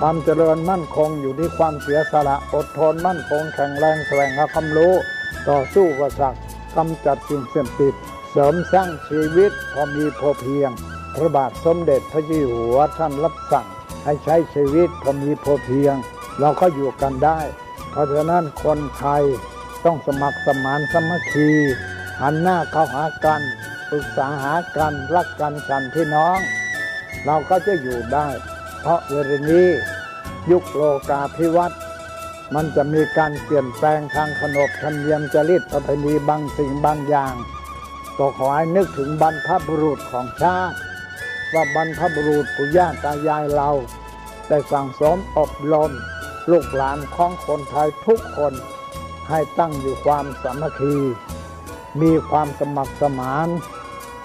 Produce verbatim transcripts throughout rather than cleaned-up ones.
ความเจริญมั่นคงอยู่ที่ความเสียสละ อดทนมั่นคงแข็งแรง แสวงหาความรู้ ต่อสู้อุปสรรค กำจัดสิ่งเสพติด เสริมสร้างชีวิตพอมีพอเพียง พระบาทสมเด็จพระเจ้าอยู่หัวท่านรับสั่งให้ใช้ชีวิตพอมีพอเพียง เราก็อยู่กันได้ เพราะฉะนั้นคนไทยต้องสมัครสมานสามัคคี หันหน้าเข้าหากัน ปรึกษาหากัน รักกันฉันพี่น้อง เราก็จะอยู่ได้ เพราะเวลานี้ยุคโลกาภิวัตน์ มันจะมีการเปลี่ยนแปลงทางขนบธรรมเนียมจารีตประเพณีบางสิ่งบางอย่าง ก็ขอให้นึกถึงบรรพบุรุษของชาติ ว่าบรรพบุรุษปู่ย่าตายายเรา ได้สั่งสมอบรมลูกหลานของคนไทยทุกคน ให้ตั้งอยู่ความสามัคคี มีความสมัครสมาน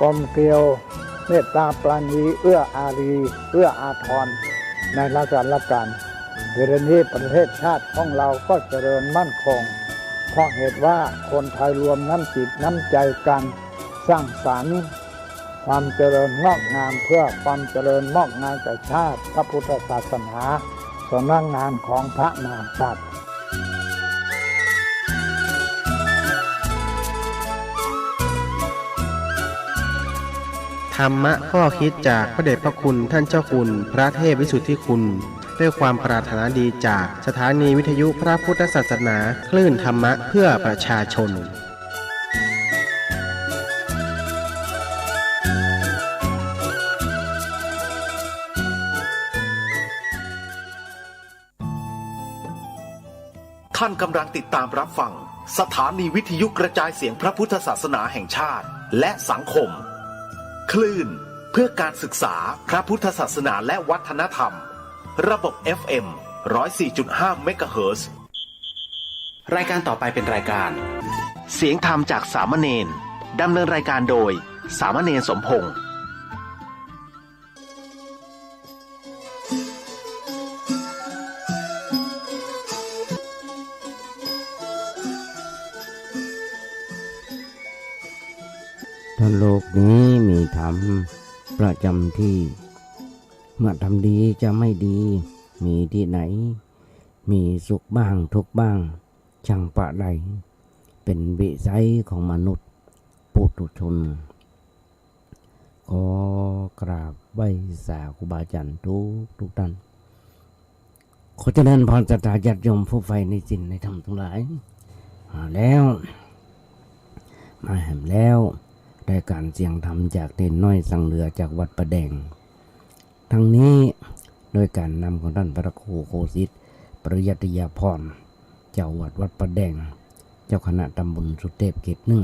กลมเกลียว เมตตาปราณี เอื้ออารี เอื้ออาทร ในละกันละกัน เวลานี้ประเทศชาติของเราก็เจริญมั่นคง เพราะเหตุว่าคนไทยรวมน้ำจิตน้ำใจกัน สร้างสรรค์ ความเจริญงอกงาม เพื่อความเจริญงอกงามแก่ชาติ พระพุทธศาสนา สำนักงานของพระมหากษัตริย์ ธรรมะข้อคิดจากพระเดชพระคุณท่านเจ้าคุณพระเทพวิสุทธิคุณ ด้วยความปรารถนาดีจากสถานีวิทยุพระพุทธศาสนา คลื่นธรรมะเพื่อประชาชน ท่านกำลังติดตามรับฟังสถานีวิทยุกระจายเสียงพระพุทธศาสนาแห่งชาติและสังคม คลื่นเพื่อการศึกษาพระพุทธศาสนาและวัฒนธรรม ระบบ เอฟเอ็ม ร้อยสี่จุดห้า เมกะเฮิรตซ์ รายการต่อไปเป็นรายการ เสียงธรรมจากสามเณร ดำเนินรายการโดย สามเณรสมพงษ์ ถ้าโลกนี้มีธรรมประจำที่ เมื่อธรรมดีจะไม่ดีมีที่ไหน มีสุขบ้างทุกข์บ้าง ช่างปะใด เป็นวิสัยของมนุษย์ปุถุชน ขอกราบไหว้สาครูบาอาจารย์ทุกทุกท่าน ขอเจริญพรศรัทธาญาติโยมผู้ใฝ่ในศีลในธรรมทั้งหลาย มาแล้ว มาแหมแล้ว รายการเสียงธรรมจากเณรน้อยสังเหลือจากวัดป่าแดง ทั้งนี้โดยการนำของท่านพระครูโคสิทธิ์ ปริยัตติยาภรณ์ เจ้าวัดวัดป่าแดง เจ้าคณะตำบลสุเทพเขตหนึ่ง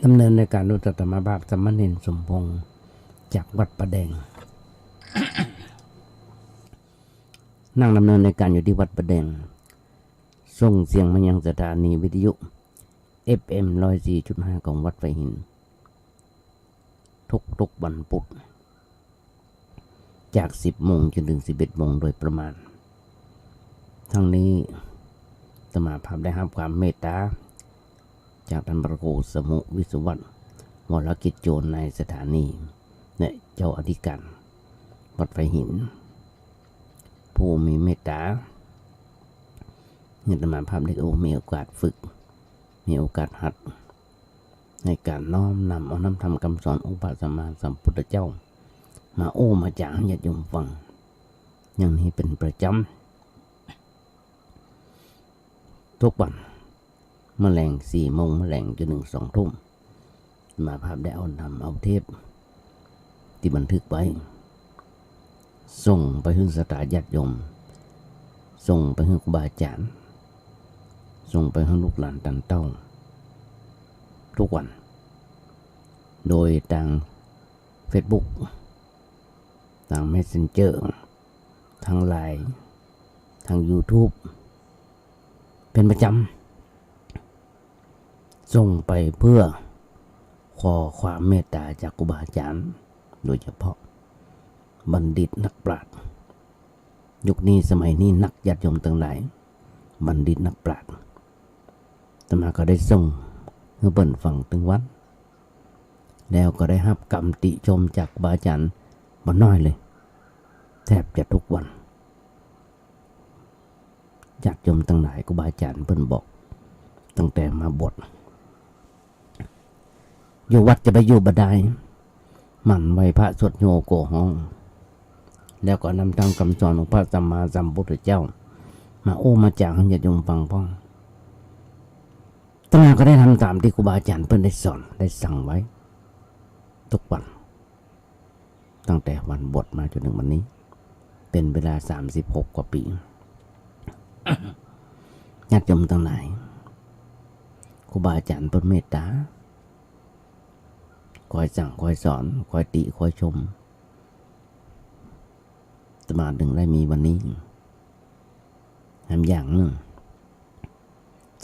ดำเนินรายการโดยอาตมาภาพสามเณรสมพงษ์ จากวัดป่าแดง นั่งดำเนินรายการอยู่ที่วัดป่าแดง ส่งเสียงมายังสถานีวิทยุ เอฟเอ็ม ร้อยสี่จุดห้า ของวัดไผ่หิน ทุกๆวันพุธ จากสิบโมงจนถึงสิบเอ็ดโมงโดยประมาณ ทั้งนี้อาตมาภาพได้รับความเมตตาจากท่านพระครูสมุห์ วิศวัตร วรกิจโจ นายสถานี และเจ้าอธิการวัดไผ่หิน ผู้มีเมตตา ให้อาตมาภาพได้โอ มีโอกาสฝึก มีโอกาสหัด ในการน้อมนำเอานำธรรมคำสอนองค์พระสัมมาสัมพุทธเจ้า มาโอ้มาจ๋าให้ญาติโยมฟัง อย่างนี้เป็นประจำ ทุกวัน เมื่อแลงสี่โมง เมื่อแลงจนถึงสองทุ่ม อาตมาภาพได้เอานำเอาเทป ตี้บันทึกไว้ ส่งไปหื้อศรัทธาญาติโยม ส่งไปหื้อครูบาอาจ๋ารย์ ส่งไปหื้อลูกหลานต้านเต้า ทุกวัน โดยตางเฟซบุ๊ก ตางเมสเซนเจอร์ ตางไลน์ ตางยูทูบ เป็นประจำ ส่งไปเพื่อขอความเมตตาจากครูบาอาจ๋ารย์ โดยเฉพาะบัณฑิตนักปราชญ์ ยุคนี้สมัยนี้นัก ญาติโยมตังหลาย บัณฑิตนักปราชญ์ อาตมาก็ได้ส่งหื้อเปิ้นฟังตึงวัน แล้วก็ได้ฮับกำติชมจากครูบาอาจ๋ารย์บ่น้อยเลย ทบจะกู้วัน ญาติโยมตังหลาย ครูบาอาจ๋ารย์เปิ้นบอก ตั้งแต่มาบวช อยู่วัดจะไปอยู่บ่ได้ หมั่นไหว้พระสวดโยโกฮ้อง แล้วก็นำธรรมกำสอนของพระสัมมาสัมพุทธเจ้า มาอู้มาจ๋าหื้อญาติโยมฟังพ่อง อาตมาก็ได้ทำตามตี้ครูบาอาจ๋ารย์เปิ้นได้สอนได้สั่งไว้ ทุกวัน ตั้งแต่วันบวชมาจ๋นเถิงวันนี้ เป๋นเวลาสามสิบหกกว่าปี๋ ญาติโยมตังหลาย ครูบาอาจ๋ารย์เปิ้นเมตต๋า คอยสั่งคอยสอน คอยติคอยชม อาตมาเถิงได้มีวันนี้ แถมอย่างนึ่ง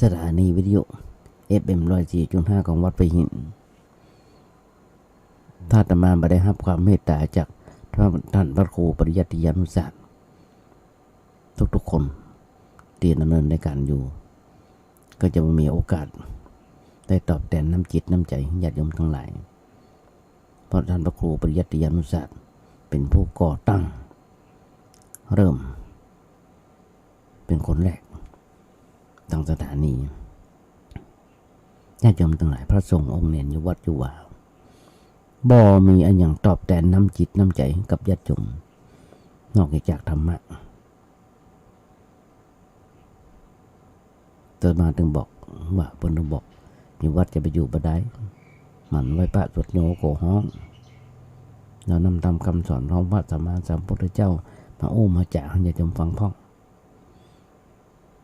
สถานีวิทยุ เอฟเอ็ม ร้อยสี่จุดห้า ของวัดพระหิน ถ้าอาตมาบ่ได้ฮับความเมตต๋าจากท่านพระครูปริยัติยานุศาสตร์ ทุกๆ คนตี้ดำเนินรายการอยู่ ก็จะบ่มีโอกาสได้ตอบแตนน้ำจิตน้ำใจ๋ญาติโยมตังหลาย เพราะท่านพระครูปริยัติยานุศาสตร์เป๋นผู้ก่อตั้ง เริ่มเป๋นคนแรกตั้งสถานี ญาติโยมตังหลาย พระสงฆ์องค์เณรอยู่วัดอยู่วา บ่มีอะหยังตอบแตนน้ำจิตน้ำใจ๋กับญาติโยม นอกจากธรรมะ อาตมาเถิงบอกว่า เปิ้นเถิงบอก อยู่วัดจะไปอยู่บ่ได้ หมั่นไหว้พระสวดโยโกฮ้อง แล้วนำธรรมกำสอนของพระสัมมาสัมพุทธเจ้า มาอู้มาจ๋าหื้อญาติโยมฟังพ่อง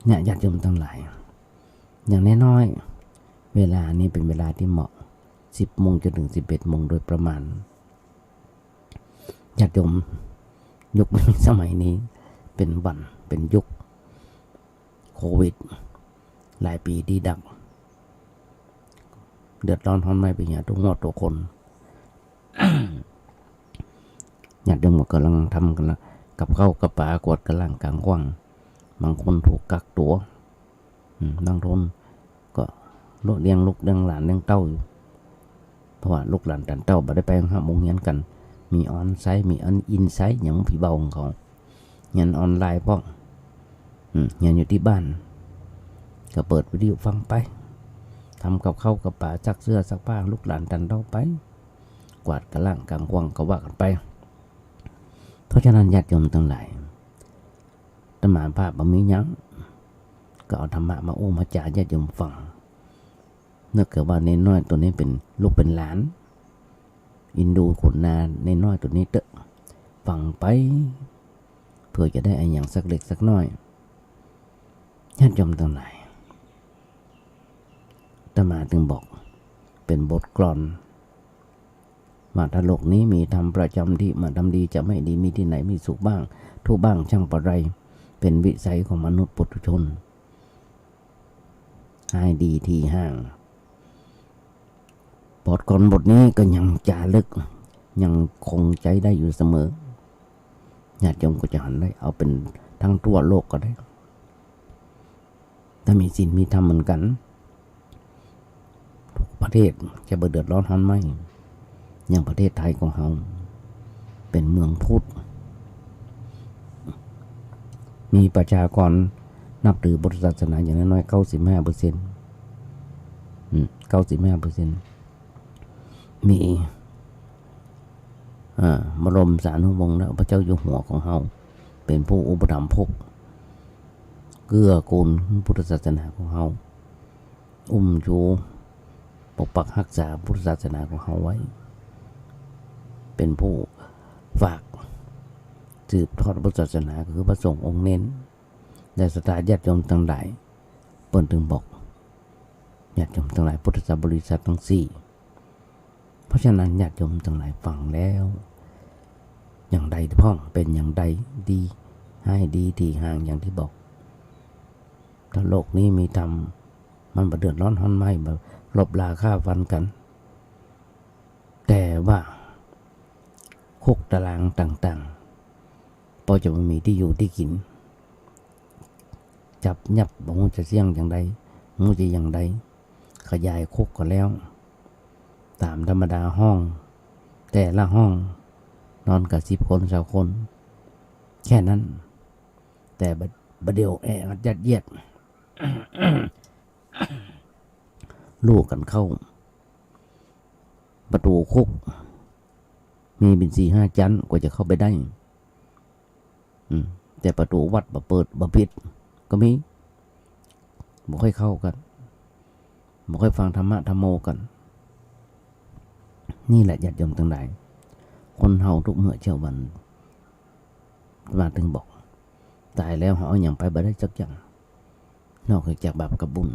เนี่ย ญาติโยมตังหลาย อย่างน้อยๆ เวลานี้เป๋นเวลาตี้เหมาะ สิบโมงจ๋นเถิงสิบเอ็ดโมงโดยประมาณ ญาติโยม ยุคนี้สมัยนี้ เป๋นวัน เป๋นยุคโควิด หลายปี๋ดีดัก เดือดร้อนฮ้อนไหม้ไปเหียกู้หั้วกู้คน ญาติโยมก็ก่ำลังทำกั๋นละ กับข้าวกับป๋า กวาดก้าล้างก๋างขว้าง บางคนถูกกักตั๋ว อืม บางคนก็เลี้ยงลูกเลี้ยงหลานเลี้ยงเต้าอยู่ เพราะว่าลูกหลานต้านเต้าบ่ได้ไปโฮงฮับโฮงเฮียนกั๋น มีออนไซต์ มีออนอินไซต์ อย่างผี้บ่าวของเขา เฮียนออนไลน์พ่อง อืม เฮียนอยู่ตี้บ้าน ก็เปิดวิทยุฟังไป ทำกับข้าวกับป๋า ซักเสื้อซักผ้า ลูกหลานต้านเต้าไป กวาดก้าล้างก๋างขว้างก็ว่ากั๋นไป เพราะฉะนั้นญาติโยมตังหลาย อาตมาภาพบ่มีหยัง ก็เอาธรรมะมาอู้มาจ๋าญาติโยมฟัง นึกเถิงว่าเณรน้อยตั๋วนี้เป๋นลูกเป๋นหลาน เอ็นดูขุนนาเณรน้อยตั๋วนี้เต๊อะ ฟังไป เผื่อจะได้อะหยังสักเล็กสักน้อย ญาติโยมตังหลาย อาตมาเถิงบอก เป๋นบทกลอน ว่าถ้าโลกนี้มีธรรมประจ๋ำตี้ เมื่อทำดีจะไม่ดี มีตี้ไหนมีสุขบ้าง ทุกข์บ้างช่างปะไร เป๋นวิสัยของมนุษย์ปุถุชน ฮ้ายดีตี้ห้าง บทกลอนบทนี้ก็ยังจ๋ารึก ยังคงใจ๊ได้อยู่เสมอ ญาติโยมก็จะหันได้ เอาเป๋นทั้งทั่วโลกก็ได้ ถ้ามีศีลมีธรรมเหมือนกั๋น ทุกประเทศจะบ่เดือดร้อนฮ้อนไหม้ อย่างประเทศไทยของเฮา เป๋นเมืองพุทธ มีประชากรนับถือพุทธศาสนาอย่างน้อยๆ เก้าสิบห้าเปอร์เซ็นต์ อืม เก้าสิบห้าเปอร์เซ็นต์ มี อ่า บรมสารีวงศ์และพระเจ้าอยู่หัวของเฮา เป๋นผู้อุปถัมภ์ปก เกื้อกูลพุทธศาสนาของเฮา อุ้มชู ปกปักฮักษาพุทธศาสนาของเฮาไว้ เป๋นผู้ฝากสืบทอดพุทธศาสนา คือพระสงฆ์องค์เณร และศรัทธาญาติโยมตังหลาย เปิ้นเถิงบอก ญาติโยมตังหลาย พุทธบริษัทตังสี่ เพราะฉะนั้นญาติโยมตังหลายฟังแล้ว อย่างใดพ่อง เป๋นอย่างใด ดี ฮ้ายดีตี้ห้างอย่างตี้บอก ถ้าโลกนี้มีธรรม มันบ่เดือดร้อนฮ้อนไหม้ บ่รบราฆ่าฟันกั๋น แต่ว่าคุกตารางต่างๆ ปอจะบ่มีตี้อยู่ตี้กิ๋น จับยับบ่ฮู้จะเสี้ยงอย่างใด บ่ฮู้จะอย่างใด ขยายคุกก็แล้ว ต๋ามธรรมดาห้อง แต่ละห้องนอนกั๋นสิบคนซาวคน แค่นั้น แต่บ่า บ่าเดี่ยวแออัดยัดเยียด ลู่กั๋นเข้า ประตู๋คุก มีเป๋นสี่ห้าจั๊นกว่าจะเข้าไปได้ อืม แต่ประตู๋วัดบ่เปิด บ่ปิด ก็มี บ่ค่อยเข้ากั๋น บ่ค่อยฟังธรรมะธัมโมกั๋น นี่แหละญาติโยมตังหลาย คนเฮาทุกเมื่อเช้าวัน มาถึงบอก ต๋ายแล้วเฮาเอาหยังไปบ่ได้สักอย่าง นอกจากบาปกับบุญ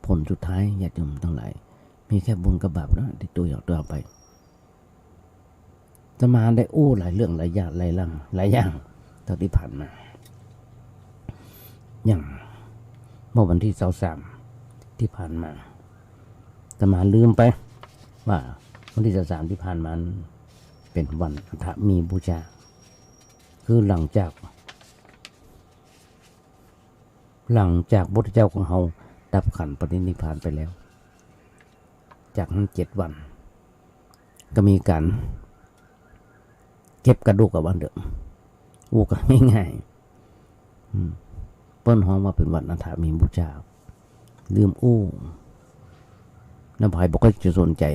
ผลสุดท้ายญาติโยมตังหลาย มีแค่บุญกับบาปนะ ติดตั๋วอย่างตั๋วไป อาตมาได้อู้หลายเรื่องหลายอย่าง หลายเรื่องหลายอย่าง เต้าตี้ผ่านมา อย่างเมื่อวันตี้ซาวสามตี้ผ่านมา อาตมาลืมไปว่าวันตี้ซาวสามตี้ผ่านมานั้นเป๋นวันอัฏฐมีบูชา คือหลังจาก หลังจากพระพุทธเจ้าของเฮาดับขันธ์ปรินิพพานไปแล้ว จากนั้นเจ็ดวัน ก็มีก๋านเก็บกระดูก ว่าอั้นเถอะ อู้กั๋นง่ายๆ อืม เปิ้นฮ้องว่าเป๋นวันอัฏฐมีบูชา ลืมอู้ แล้วใผบ่ค่อยจะสนใจ๋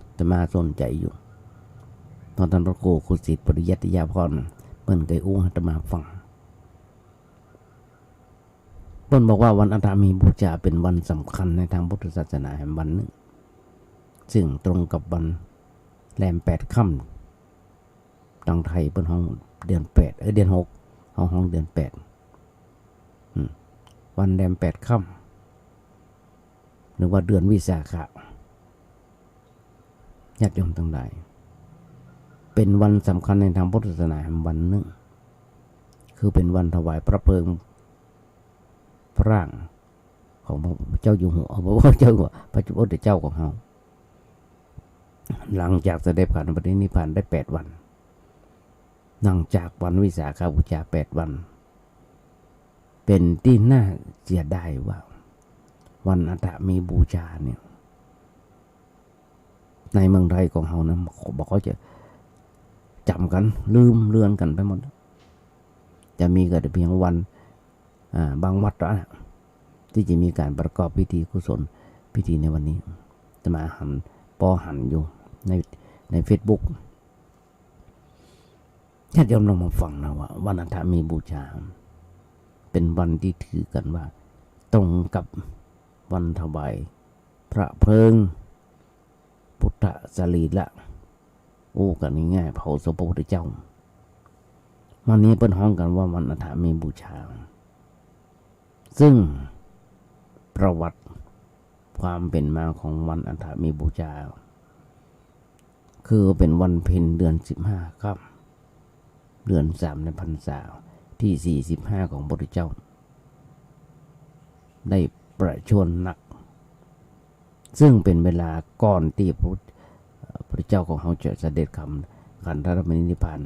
อาตมาสนใจ๋อยู่ ต๋อนต้านพระครู ครูสิทธิ์ ปริยัตติยาภรณ์ เปิ้นเกยอู้หื้ออาตมาฟัง เปิ้นบอกว่าวันอัฏฐมีบูชาเป๋นวันสำคัญในตางพุทธศาสนาแหมวันนึ่ง ซึ่งตรงกับวันแรมแปดค่ำ ตางไทยเปิ้นฮ้องเดือนแปด เอ้ย เดือนหก เฮาฮ้องเดือนแปด อืม วันแรมแปดค่ำ หรือว่าเดือนวิสาขะ ญาติโยมตังหลาย เป๋นวันสำคัญในตางพุทธศาสนาแหมวันนึ่ง คือเป๋นวันถวายพระเพลิงพระร่างของพระเจ้าอยู่หัว พระเจ้าอยู่หัว พระพุทธเจ้าของเฮา หลังจากเสด็จขันธ์ปรินิพพานได้แปดวัน หลังจากวันวิสาขบูชาแปดวัน เป๋นตี้น่าเสียดายว่า วันอัฏฐมีบูชาเนี่ย ในเมืองไทยของเฮานะ บ่ค่อยจะจ๋ำกั๋น ลืมเลือนกั๋นไปหมด จะมีก็แต่เพียงวัน อ่า บางวัดเต้านั้น ตี้จะมีก๋านประกอบพิธีกุศล พิธีในวันนี้ อาตมาหัน ปอหันอยู่ใน ในเฟซบุ๊ก ญาติโยมลองมาฟังนะว่า วันอัฏฐมีบูชา เป๋นวันตี้ถือกั๋นว่า ตรงกับวันถวายพระเพลิง พุทธสรีระ อู้กั๋นง่ายๆ เผาศพพระพุทธเจ้า วันนี้เปิ้นฮ้องกั๋นว่าวันอัฏฐมีบูชา ซึ่งประวัติความเป๋นมาของวันอัฏฐมีบูชา คือเป๋นวันเพ็ญเดือนสิบห้าค่ำ เดือนสามในพรรษาตี้สี่สิบห้าของพระพุทธเจ้า ได้ประชวรหนัก ซึ่งเป๋นเวลาก่อนตี้พระพุทธ เอ่อ พระพุทธเจ้าของเฮาจะเสด็จขันธ์ ขันธปรินิพพาน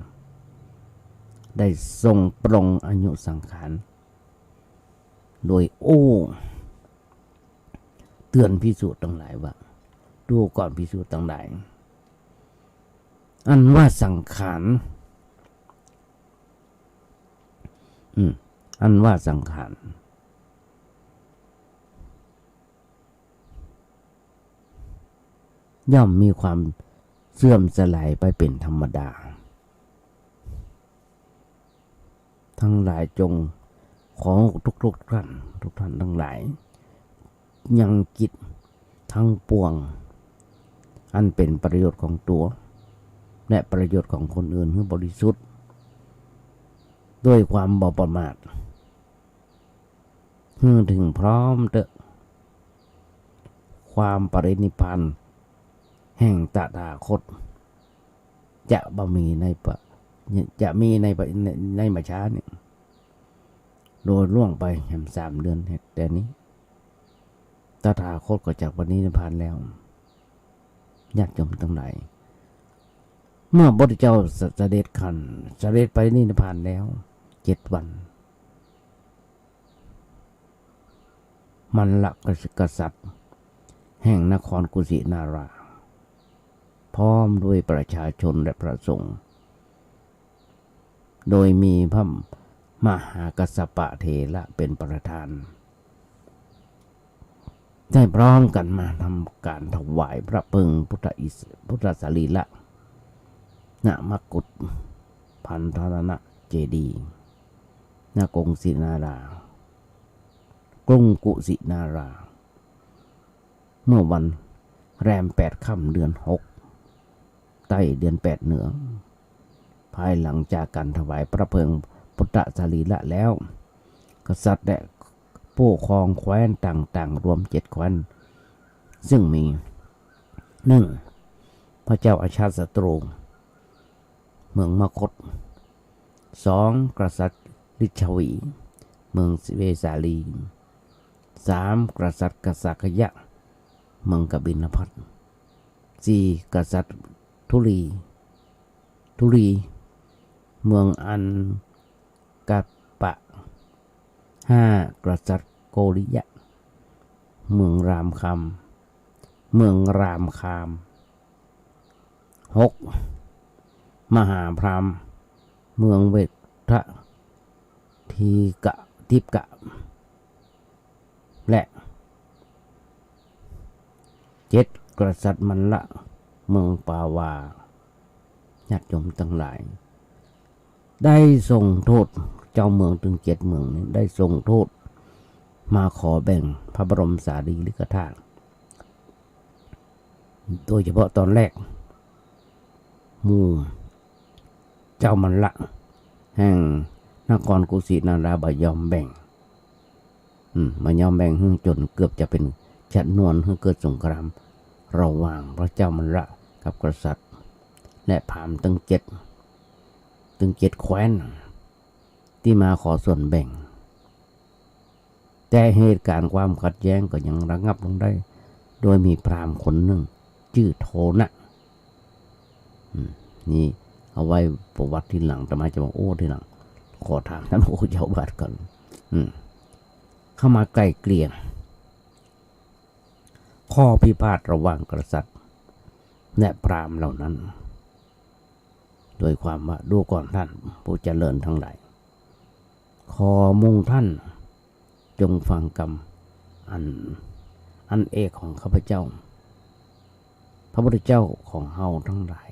ได้ทรงปลงอายุสังขาร โดยอู้เตือนภิกษุตังหลายว่า ดูก่อนภิกษุตังหลาย อันว่าสังขาร อืม อันว่าสังขาร ย่อมมีความเสื่อมสลายไปเป๋นธรรมดา ทั้งหลายจง ขอทุกๆ ท่าน ทุกท่านทั้งหลาย ยังกิจทั้งปวง อันเป๋นประโยชน์ของตั๋ว และประโยชน์ของคนอื่นหื้อบริสุทธิ์ ด้วยความบ่ประมาท หื้อเถิงพร้อมเต๊อะ ความปรินิพพานแห่งตถาคต จะบ่มีในปะ จะมีในปะ ใน ในบ่ช้านี้ โดยล่วงไปแหมสามเดือนแต่นี้ ตถาคตก็จักปรินิพพานแล้ว ญาติโยมตังหลาย เมื่อพระพุทธเจ้าเส เสด็จขันธ์ เสด็จปรินิพพานแล้วเจ็ดวัน มัลลกษัตริย์แห่งนครกุสินารา พร้อมด้วยประชาชนและพระสงฆ์ โดยมีพระมหากัสสปะเถระเป็นประธาน ได้พร้อมกันมาทำการถวายพระเพลิงพุทธอิส-, พุทธสรีระ ณ มกุฏพันธนเจดีย์ ณ กรุงศินารา กรุงกุสินารา เมื่อวันแรมแปดค่ำเดือนหก ใต้เดือนแปดเหนือ ภายหลังจากการถวายพระเพลิงพุทธสรีระแล้ว กษัตริย์และผู้ครองแคว้นต่างๆ รวมเจ็ดแคว้น ซึ่งมี หนึ่ง พระเจ้าอาชาติศัตรู เมืองมคธ สอง กษัตริย์ลิชวี เมืองเวสาลี สาม กษัตริย์กสาคยะ เมืองกบิลพัสดุ์ สี่ กษัตริย์ทุลี ทุลี เมืองอันกปะ ห้า กษัตริย์โกริยะ เมืองรามคาม เมืองรามคาม หก มหาพราหมณ์ เมืองเวทะทีกะ ทิปกะ และ เจ็ด กษัตริย์มัลละ เมืองปาวา ญาติโยมทั้งหลาย ได้ส่งทูต เจ้าเมืองตึงเจ็ดเมืองนี้ ได้ส่งทูตมาขอแบ่งพระบรมสารีริกธาตุ โดยเฉพาะตอนแรก หมู่เจ้ามัลละ แห่งนครกุสินาราบ่ยอมแบ่ง อืม บ่ยอมแบ่งหื้อ จ๋นเกือบจะเป๋นชนวนหื้อเกิดสงคราม ระหว่างพระเจ้ามัลละกับกษัตริย์ และพราหมณ์ตึงเจ็ด ตึงเจ็ดแคว้น ตี้มาขอส่วนแบ่ง แต่เหตุการณ์ความขัดแย้งก็ยังระงับลงได้ โดยมีพราหมณ์คนนึ่ง จื้อโทนะ อืม นี่เอาไว้ประวัติทีหลัง อาตมาจะมาอู้ทีหลัง ขอถามต้านพระครูเจ้าอาวาสก่อน อืม เข้ามาไกล่เกลี่ยข้อพิพาทระหว่างกษัตริย์และพราหมณ์เหล่านั้น โดยความว่า ดูก่อนท่านผู้เจริญทั้งหลาย ขอหมู่ท่านจงฟังกำอัน อันเอกของข้าพเจ้า พระพุทธเจ้าของเฮาทั้งหลาย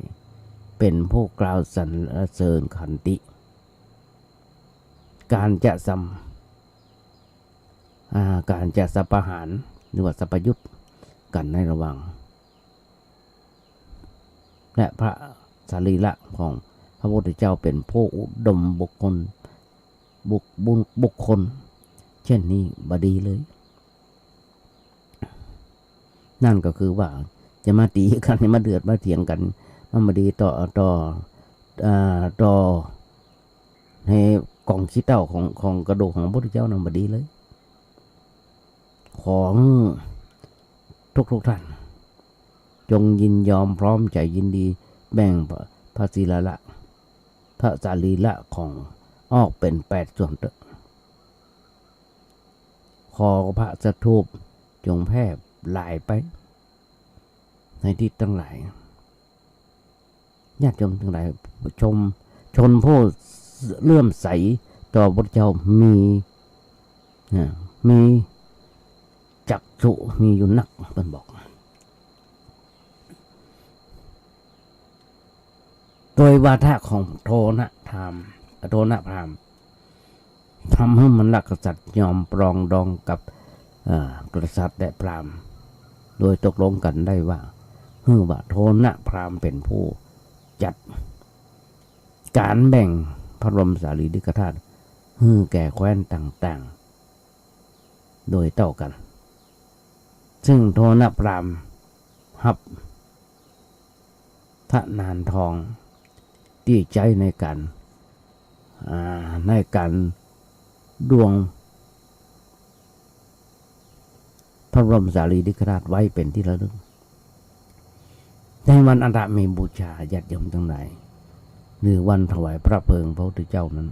เป๋นผู้กล่าวสรรเสริญขันติ ก๋านจะสัม อ่า ก๋านจะสัปหาร หรือว่าสัปยุตกั๋นในระหว่าง และพระสรีระของพระพุทธเจ้าเป๋นผู้อุดมบุคคล บุค บุค บุคคล เช่นนี้บ่ดีเลย นั่นก็คือว่าจะมาตี๋กั๋น จะมาเดือดมาเถียงกั๋น มันบ่ดีต่อ ต่อ อ่า ต่อ ในก๋องขี้เถ้าของ ของกระดูกของพระพุทธเจ้านั้นบ่ดีเลย ขอหื้อทุกๆ ท่าน จงยินยอมพร้อมใจ๋ยินดีแบ่งพระ พระสรีระ พระสรีระของออกเป๋นแปดส่วนเต๊อะ ขอพระสถูปจงแพร่หลายไปในทิศทั้งหลาย ญาติโยมทั้งหลาย ชม ชนผู้เลื่อมใสต่อพระพุทธเจ้ามี อ่า มีจักษุมีอยู่นัก เปิ้นบอก โดยวาทะของโทนะพราหมณ์ โทนะพราหมณ์ ทำหื้อมัลลกษัตริย์ยอมปรองดองกับ เอ่อ กษัตริย์และพราหมณ์ โดยตกลงกั๋นได้ว่า หื้อว่าโทนะพราหมณ์เป๋นผู้จัดก๋านแบ่งพระบรมสารีริกธาตุ หื้อแก่แคว้นต่างๆ โดยเต้ากั๋น ซึ่งโทนะพราหมณ์ฮับ ทนานทองตี้ใจ๊ในก๋าน อ่า ในก๋านดวงพระบรมสารีริกธาตุไว้เป๋นตี้ระลึก ในวันอัฐบดีบูชา ญาติโยมทั้งหลาย หรือวันถวายพระเพลิงพระพุทธเจ้านั้น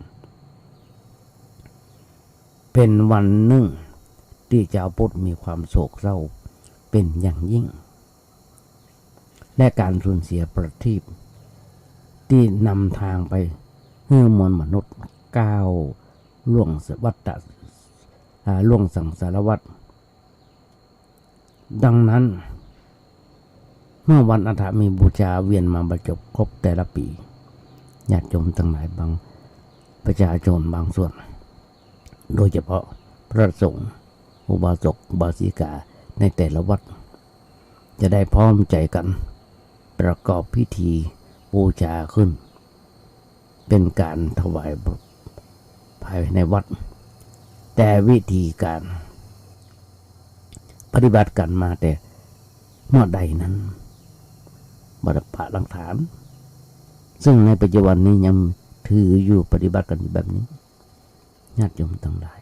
เป๋นวันนึ่งตี้จาวพุทธมีความโศกเศร้าเป๋นอย่างยิ่ง และก๋านสูญเสียประทีปตี้นำตางไป หื้อมวลมนุษย์ก้าวล่วงวัฏฏะ อ่า ล่วงสังสารวัฏ ดังนั้น เมื่อวันอาถรรพ์มีบูชาเวียนมาบรรจบครบแต่ละปี ญาติโยมตังหลายบาง ประชาชนบางส่วน โดยเฉพาะพระสงฆ์ อุบาสก อุบาสิกาในแต่ละวัด จะได้พร้อมใจกันประกอบพิธีบูชาขึ้น เป็นการถวายภายในวัด แต่วิธีการปฏิบัติกันมาแต่เมื่อใดนั้น บ่ได้ปะหลักฐาน ซึ่งในปัจจุบันนี้ยังถืออยู่ ปฏิบัติกันอยู่แบบนี้ ญาติโยมตังหลาย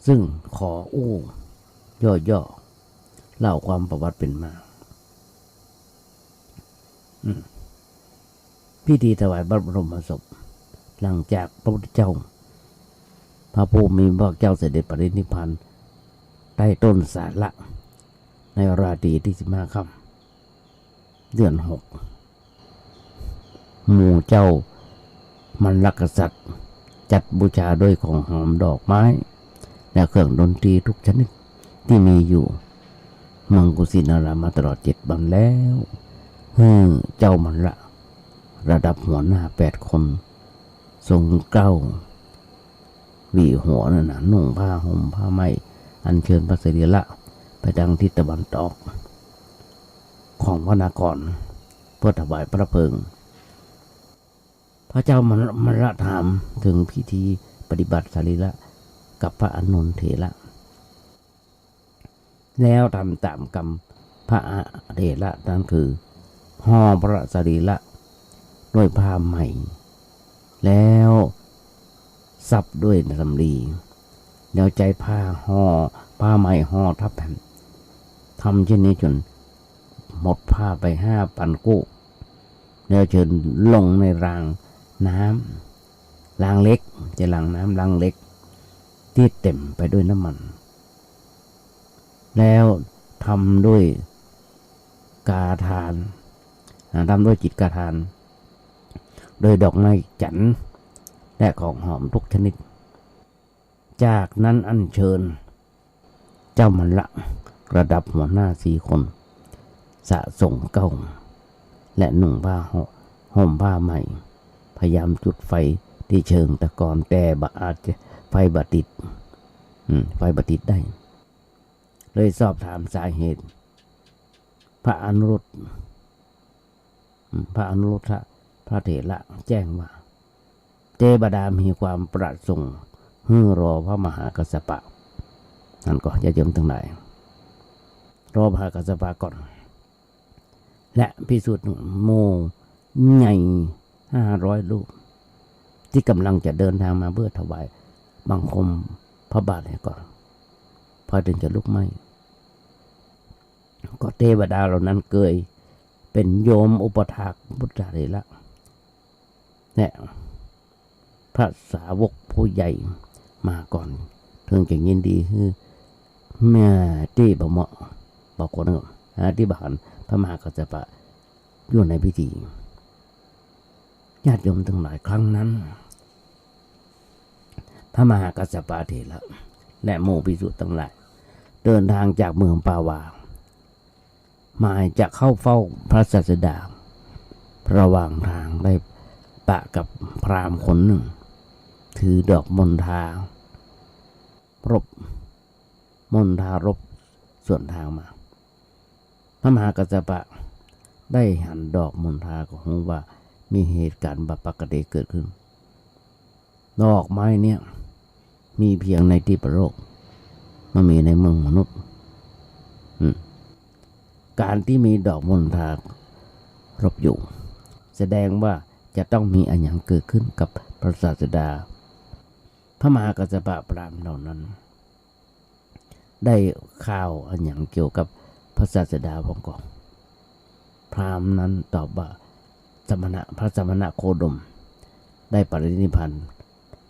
ซึ่งขออู้ย่อๆ เล่าความประวัติเป๋นมา อืม พิธีถวายพระบรมศพ หลังจากพระพุทธเจ้า พระผู้มีพระภาคเจ้าเสด็จปรินิพพานใต้ต้นสาละ ในราตรีที่สิบห้าค่ำ เดือนหก หมู่เจ้ามัลลกษัตริย์ จัดบูชาด้วยของหอมดอกไม้ และเครื่องดนตรีทุกชนิดที่มีอยู่เมืองกุสินารามาตลอดเจ็ดวันแล้ว หื้อเจ้ามัลละระดับหัวหน้าแปดคน ทรงเกล้าหวีหัวนั่นนะ นุ่งผ้าห่มผ้าไหม้ อัญเชิญพระสรีระไปทางทิศตะวันออกของพระนคร เพื่อถวายพระเพลิง พระเจ้ามัลละถามถึงพิธีปฏิบัติสรีระกับพระอานนทเถระ แล้วทำตามกำพระเถระนั้นคือ ห่อพระสรีระด้วยผ้าใหม่ แล้วซับด้วยสำลี แล้วใจ๊ผ้าห่อ ผ้าใหม่ห่อทับแผ่น ทำเช่นนี้จนหมดผ้าไปห้าพันกู้ แล้วเชิญลงในรางน้ำ รางเหล็ก จะรางน้ำ รางเหล็ก ที่เต็มไปด้วยน้ำมัน แล้วทำด้วยกาทาน อ่า ทำด้วยจิตกาทาน โดยดอกไม้จันทร์และของหอมทุกชนิด จากนั้นอัญเชิญเจ้ามัลละระดับหัวหน้าสี่คน สะสงเกล้า และนุ่งผ้าห่มผ้าใหม่ พยายามจุดไฟที่เชิงตะกอน แต่บ่อาจจะ ไฟบ่ติด อืม ไฟบ่ติดได้ เลยสอบถามสาเหตุ พระอนุรุทธ อืม พระอนุรุทธะ พระเถระแจ้งว่า เทวดามีความประสงค์หื้อรอพระมหากัสสปะ นั้นก็ญาติโยมตังหลาย รอพระมหากัสสปะก่อน และภิกษุหมู่ใหญ่ห้าร้อยรูป ที่กำลังจะเดินทางมาเพื่อถวายบังคมพระบาทเหียก่อน พระถึงจะลุกไหม้ ก็เทวดาเหล่านั้นเกยเป๋นโยมอุปถากพุทธเถระ และพระสาวกผู้ใหญ่มาก่อน เถิงจะยินดีหื้อ แม้ตี้บ่เหมาะ บ่ควร หาตี้บ่หันพระมหากัสสปะอยู่ในพิธี ญาติโยมตังหลาย ครั้งนั้น พระมหากัสสปะเถระและหมู่ภิกษุตังหลาย เดินทางจากเมืองปาวา หมายจะเข้าเฝ้าพระศาสดา ระหว่างทางได้ปะกับพราหมณ์คนหนึ่ง ถือดอกมณฑารบ มณฑารบสวนทางมา พระมหากัสสปะได้หันดอกมณฑาก็ฮู้ว่ามีเหตุการณ์บ่ปกติเกิดขึ้น ดอกไม้เนี่ยมีเพียงในทิพย์โลก บ่มีในเมืองมนุษย์ อืม การที่มีดอกมณฑารบอยู่ แสดงว่าจะต้องมีอะหยังเกิดขึ้นกับพระศาสดา พระมหากัสสปะพราหมณ์เหล่านั้น ได้ข่าวอะหยังเกี่ยวกับพระศาสดาบ้างก่อ พราหมณ์นั้นตอบว่า สมณะ พระสมณะโคดม ได้ปรินิพพาน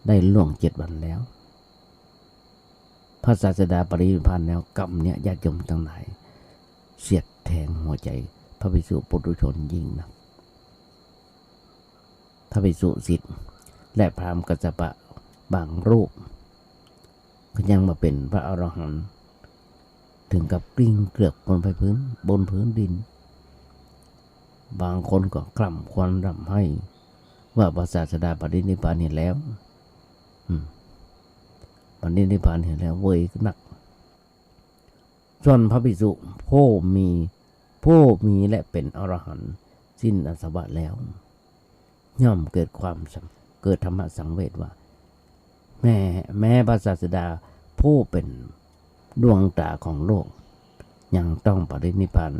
ได้ล่วงเจ็ดวันแล้ว พระศาสดาปรินิพพานแล้ว กำเนี่ยญาติโยมตังหลาย เสียดแทงหัวใจ๋พระภิกษุปุถุชนยิ่งนัก ระภิกษุศิษย์ และพราหมณ์กัสสปะบางรูป ก็ยังบ่เป๋นพระอรหันต์ เถิงกับกลิ้งเกือกบนไปพื้น บนพื้นดิน บางคนก็คร่ำครวญร่ำไห้ ว่าพระศาสดาปรินิพพานเหียแล้ว อืม ปรินิพพานเหียแล้วเวยนัก ส่วนพระภิกษุผู้มี ผู้มีและเป๋นอรหันต์สิ้นอาสวะแล้ว ย่อมเกิดความสัง- เกิดธรรมสังเวชว่า แม้ แม้พระศาสดาผู้เป๋นดวงต๋าของโลก ยังต้องปรินิพพาน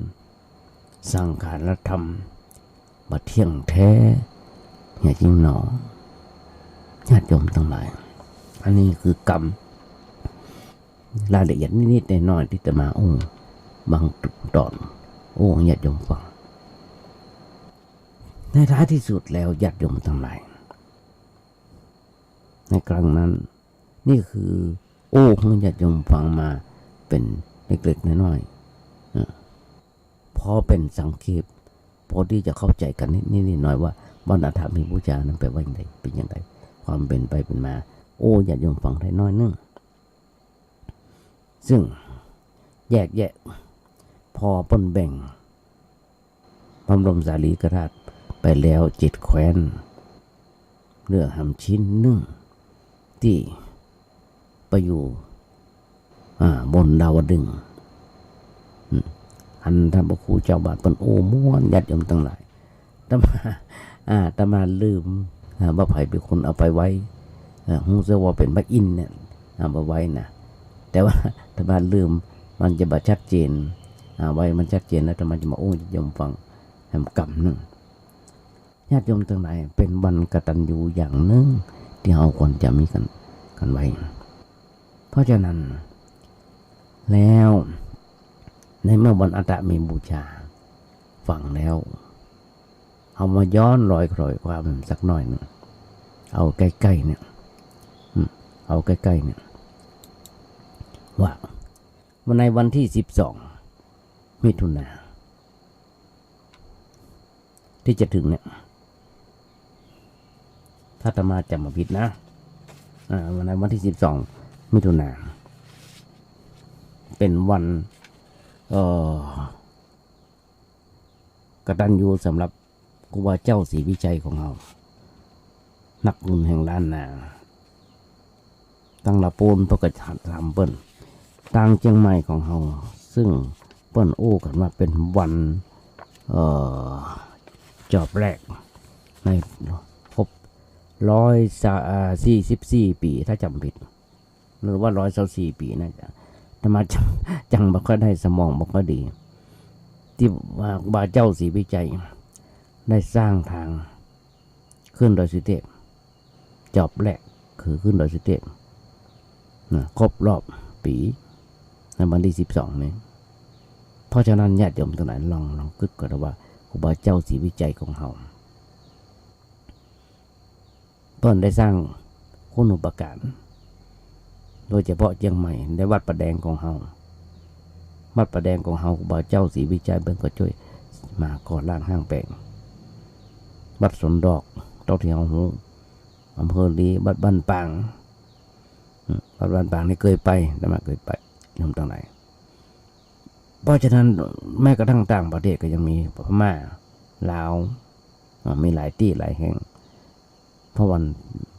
สังขารธรรมบ่เที่ยงแท้ เหียจริงหนอ ญาติโยมตังหลาย อันนี้คือกรรม รายละเอียดนิดๆ น้อยๆ ตี้อาตมาโอ้ บางต๋อน โอ้ ญาติโยมฟัง ในท้ายตี้สุดแล้ว ญาติโยมตังหลาย ในครั้งนั้น นี่คือ โอ้ หื้อญาติโยมฟังมาเป๋นเล็กๆ น้อยๆ เออ พอเป๋นสังเขป พอตี้จะเข้าใจ๋กั๋นนิดๆ น้อยๆ ว่าวันอัฏฐมีบูชานั้นแป๋ว่าอย่างใด เป๋นอย่างใด ความเป๋นไปเป๋นมา โอ้ ญาติโยมฟังได้น้อยนึ่ง ซึ่งแยกแยะ พอเปิ้นแบ่งพระบรมสารีริกธาตุไปแล้วเจ็ดแคว้น เหลือหำชิ้นนึ่ง ตี้ไปอยู่ อ่า บนดาวดึงส์ อืม อันท่านพระครูเจ้าบาทเปิ้นโอ้ม่วน ญาติโยมตังหลาย อาตมา อ่า อาตมาลืม อ่า ว่าใผเป๋นคนเอาไปไว้ อ่า ฮู้แต่ว่าเป๋นพระอินทร์เนี่ย เอาไปไว้นะ แต่ว่าอาตมาลืม มันจะบ่ชัดเจน อ่า ไว้มันชัดเจนแล้วอาตมาจะมาอู้ญาติโยมฟังแหมกำนึ่ง ญาติโยมตังหลาย เป๋นวันกตัญญูอย่างนึ่ง ตี้เฮาควรจะมีกั๋น กั๋นไว้ เพราะฉะนั้นแล้ว ในเมื่อวันอัฏฐมีบูชาฟังแล้ว เฮามาย้อนรอยคล้อยความสักหน้อยนึ่ง เอาใก้ๆ เนี่ย อืม เอาใก้ๆ เนี่ย ว่า วันในวันตี้สิบสอง มิถุนา ตี้จะเถิงเนี่ย ถ้าอาตมาจ๋ำบ่ผิดนะ อ่า วันในวันตี้สิบสอง มิถุนา เป๋นวัน เอ่อ กตัญญูสำหรับครูบาเจ้าศรีวิชัยของเฮา นักบุญแห่งล้านนา ตังละปูนเปิ้นก็ถามเปิ้น ตางเจียงใหม่ของเฮา ซึ่งเปิ้นอู้กั๋นว่าเป๋นวัน เอ่อ จอบแรก ในครบร้อย อ่า สี่สิบสี่ ปี๋ ถ้าจ๋ำบ่ผิด หรือว่าร้อยซาวสี่ปี๋นะ อาตมาจ๋ำ จ๋ำบ่ค่อยได้ สมองบ่ค่อยดี ตี้ว่าครูบาเจ้าศรีวิชัยได้สร้างตางขึ้นดอยสุเตพ จอบแรกคือขึ้นดอยสุเตพนะ ครบรอบปี๋ ในวันตี้สิบสอง นี้ เพราะฉะนั้นญาติโยมตังหลายลอง ลองกึ๊ดกั๋นว่าครูบาเจ้าศรีวิชัยของเฮา เปิ้นได้สร้างคุณูปการ โดยเฉพาะเจียงใหม่ ในวัดป่าแดงของเฮา วัดป่าแดงของเฮา ครูบาเจ้าศรีวิชัยเปิ้นก็จ้วยมาก่อร่างห้างแป๋ง วัดสวนดอก เต้าเทียวฮู อำเภอลี วัดบ้านปาง อืม วัดบ้านปางนี่เกยไป อาตมาเกยไป โยมตังหลาย เพราะฉะนั้นแม้กระทั่งต่างประเทศก็ยังมี พม่า ลาว อ่า มีหลายตี้หลายแห่ง เพราะวัน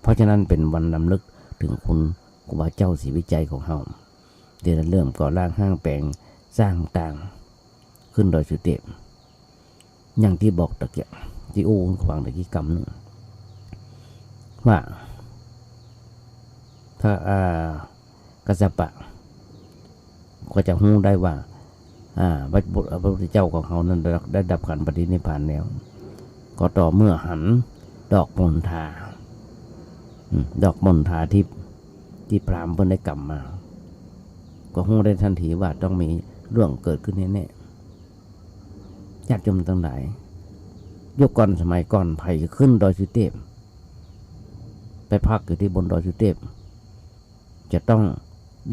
เพราะฉะนั้นเป๋นวันรำลึกเถิงคุณครูบาเจ้าศรีวิชัยของเฮา ตี้ได้เริ่มก่อร่างห้างแป๋งสร้างตางขึ้นดอยสุเตพ อย่างตี้บอกตะเกียะ ตี้อู้หื้อฟังตะกี้กำนึ่ง ว่า ถ้า อ่า กัสสปะ ก็จะฮู้ได้ว่า อ่า พระพุทธ พระพุทธเจ้าของเฮานั้นได้ ได้ดับขันธ์ปรินิพพานแล้ว ก็ต่อเมื่อหันดอกมณฑา อืม ดอกมณฑาทิพย์ตี้พราหมณ์เปิ้นได้กำมา ก็ฮู้ได้ทันทีว่าต้องมีเรื่องเกิดขึ้นแน่ๆ ญาติโยมตังหลาย ยุคก่อนสมัยก่อน ใผจะขึ้นดอยสุเตพ ไปพักอยู่ตี้บนดอยสุเตพ จะต้อง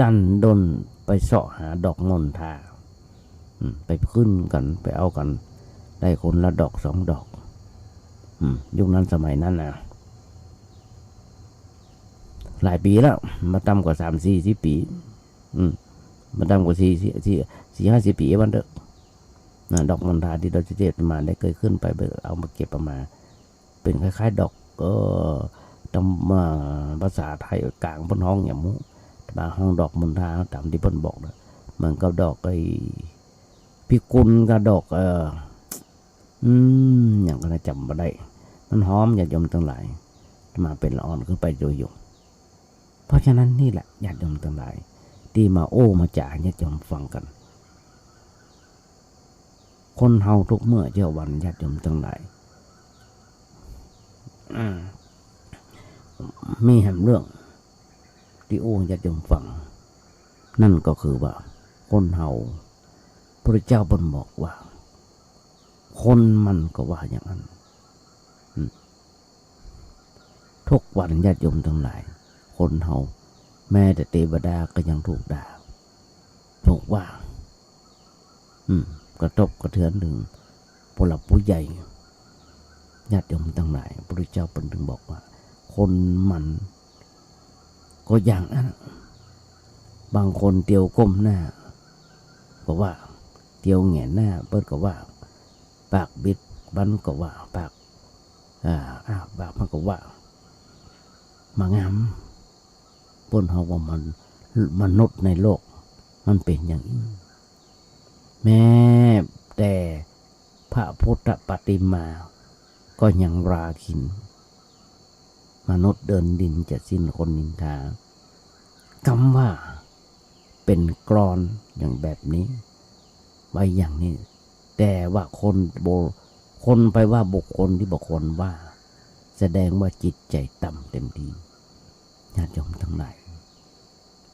ดั้นด้นไปเสาะหาดอกมณฑา อืม ไปขึ้นกั๋น ไปเอากั๋น ได้คนละดอกสองดอก อื อืม ยุคนั้นสมัยนั้นนะ หลายปี๋แล้ว บ่ต่ำกว่าสามสี่สิบปี๋ อืม บ่ต่ำกว่าสี่ สี่ สี่ สี่ห้าสิบปี๋ว่าเต๊อะ นะ ดอกมณฑาตี้ดอยสุเทพ อาตมาได้เกยขึ้นไป เอามาเก็บเอามา เป๋นคล้ายๆ ดอก เอ่อ ตำ อ่า ภาษาไทยกลางเปิ้นฮ้องหยังบ่ฮู้ อาตมาฮ้องดอกมณฑา ต๋ามตี้เปิ้นบอกนะ เหมือนกับดอกไอ้พิกุลกับดอก เอ่อ อืม หยังก่อนะ จ๋ำบ่ได้ มันหอม ญาติโยมตังหลาย อาตมาเป๋นละอ่อนขึ้นไปโดยอยู่ เพราะฉะนั้นนี่แหละ ญาติโยมตังหลาย ตี้มาโอ้มาจ๋า ญาติโยมฟังกั๋น คนเฮาทุกเมื่อเช้าวัน ญาติโยมตังหลาย อืม มีแหมเรื่องตี้อู้ญาติโยมฟัง นั่นก็คือว่า คนเฮา พระเจ้าเปิ้นบอกว่า คนมันก็ว่าอย่างนั้น อืม ทุกวันญาติโยมตังหลาย คนเฮา แม้แต่เตวดาก็ยังถูกด่า ถูกว่า อืม กระทบกระเทือนเถิงผู้หลักผู้ใหญ่ ญาติโยมตังหลาย พระพุทธเจ้าเปิ้นจึงบอกว่า คนมันก็อย่างนั้น บางคนเตียวก้มหน้าก็ว่า เตียวแหงนหน้าเปิ้นก็ว่า ปากบิดมันก็ว่า ปาก อ่า อ้าปากมันก็ว่า มางาม เปิ้นฮ้องว่ามัน มนุษย์ในโลก มันเป๋นอย่างอี้ แม้แต่พระพุทธปฏิมาก็ยังราคิน มนุษย์เดินดินจะสิ้นคนนินทา กำว่าเป๋นกลอนอย่างแบบนี้ ไว้อย่างนี้ แต่ว่าคนโบ คนไปว่าบุคคลตี้บ่ควรว่า แสดงว่าจิตใจ๋ต่ำเต็มที ญาติโยมตังหลาย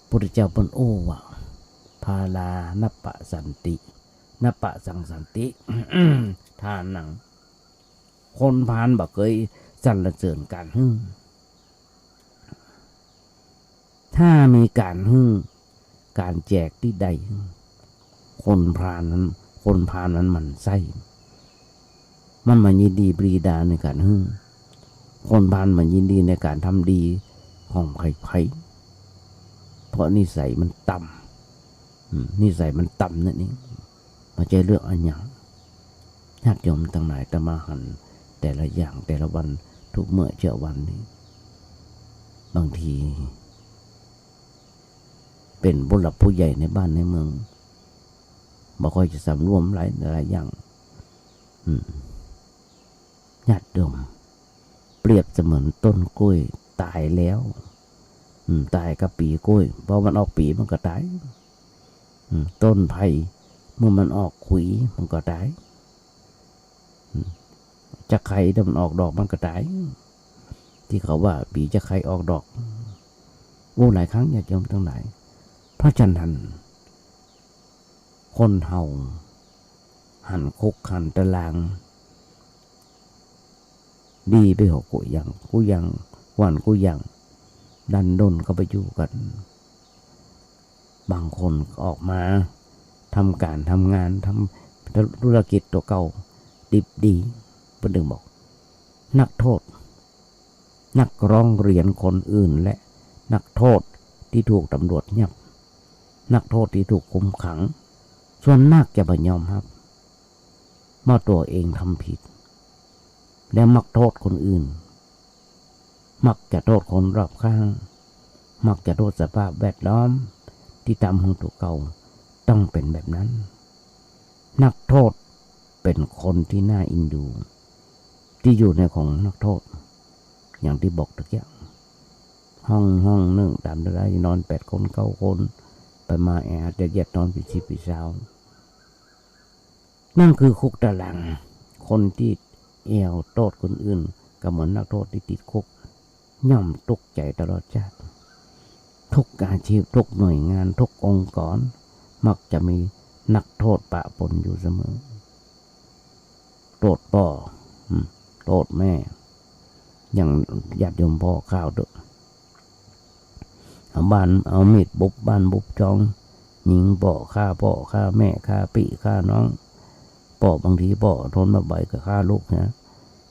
พุทธเจ้าเปิ้นโอ้ว่า พาลานัปปะสันติ นัปปะสังสันติ ทานัง คนพาลบ่เกยสรรเสริญก๋านหื้อ ถ้ามีก๋านหื้อ ก๋านแจกตี้ใด คนพาลนั้น คนพาลนั้นหมั่นไส้ มันบ่ยินดีปรีดาในก๋านหื้อ คนพาลบ่ยินดีในก๋านทำดีของใผๆ เพราะนิสัยมันต่ำ อืม นิสัยมันต่ำนั่นเอง บ่ใจ้เรื่องอะหยัง ญาติโยมตังหลาย อาตมาหันแต่ละอย่างแต่ละวัน ทุกเมื่อเช้าวันนี้ บางที เป๋นผู้หลักผู้ใหญ่ในบ้านในเมือง บ่ค่อยจะสำรวมหลาย หลายอย่าง อืม ญาติโยม เปรียบเสมือนต้นกล้วยต๋ายแล้ว อืม ต๋ายกับปี๋กล้วย พอมันออกปี๋มันก็ต๋าย อืม ต้นไผ่ เมื่อมันออกขุยมันก็ต๋าย อืม จะไข่ถ้ามันออกดอกมันก็ต๋าย ตี้เขาว่าปี๋จะไข่ออกดอก โอ้ หลายครั้งญาติโยมตังหลาย เพราะฉะนั้น คนเฮาหันคุกหันตาราง ดีไปเหียกู้อย่าง กู้อย่าง วันกู้อย่าง ดันด้นเข้าไปอยู่กั๋น บางคนออกมาทำก๋านทำงาน ทำธุรกิจตั๋วเก่า ดิบดี เปิ้นจึงบอก นักโทษ นักร้องเรียนคนอื่นและนักโทษตี้ถูกตำรวจยับ นักโทษตี้ถูกคุมขัง ส่วนมากจะบ่ยอมฮับว่าตั๋วเองทำผิด และมักโทษคนอื่น มักจะโทษคนรอบข้าง มักจะโทษสภาพแวดล้อมตี้ทำหื้อตั๋วเก่าต้องเป๋นแบบนั้น นักโทษเป๋นคนตี้น่าเอ็นดู ตี้อยู่ในของนักโทษ อย่างตี้บอกตะกี้ ห้อง ห้องนึ่ง ต๋ามตะไลนอนแปดคนเก้าคน ไปมาแออัดยัดเยียดนอนเป๋นสิบเป๋นซาว นั่นคือคุกตาราง คนตี้แอ่วโต้ษคนอื่น ก็เหมือนนักโทษตี้ติดคุก ย่อมตุ๊กใจ๋ตลอดชาติ ทุกอาชีพ ทุกหน่วยงาน ทุกองค์กร มักจะมีนักโทษปะปนอยู่เสมอ โต้ษป้อ อืม โต้ษแม่ อย่างญาติโยมผ่อข่าวเต๊อะ เอาบ้าน เอามีดบุบบ้านบุบจ๊อง ยิงป้อ ฆ่าป้อ ฆ่าแม่ ฆ่าปี้ ฆ่าน้อง ป้อบางทีป้อทนบ่ไหวก็ฆ่าลูกนะ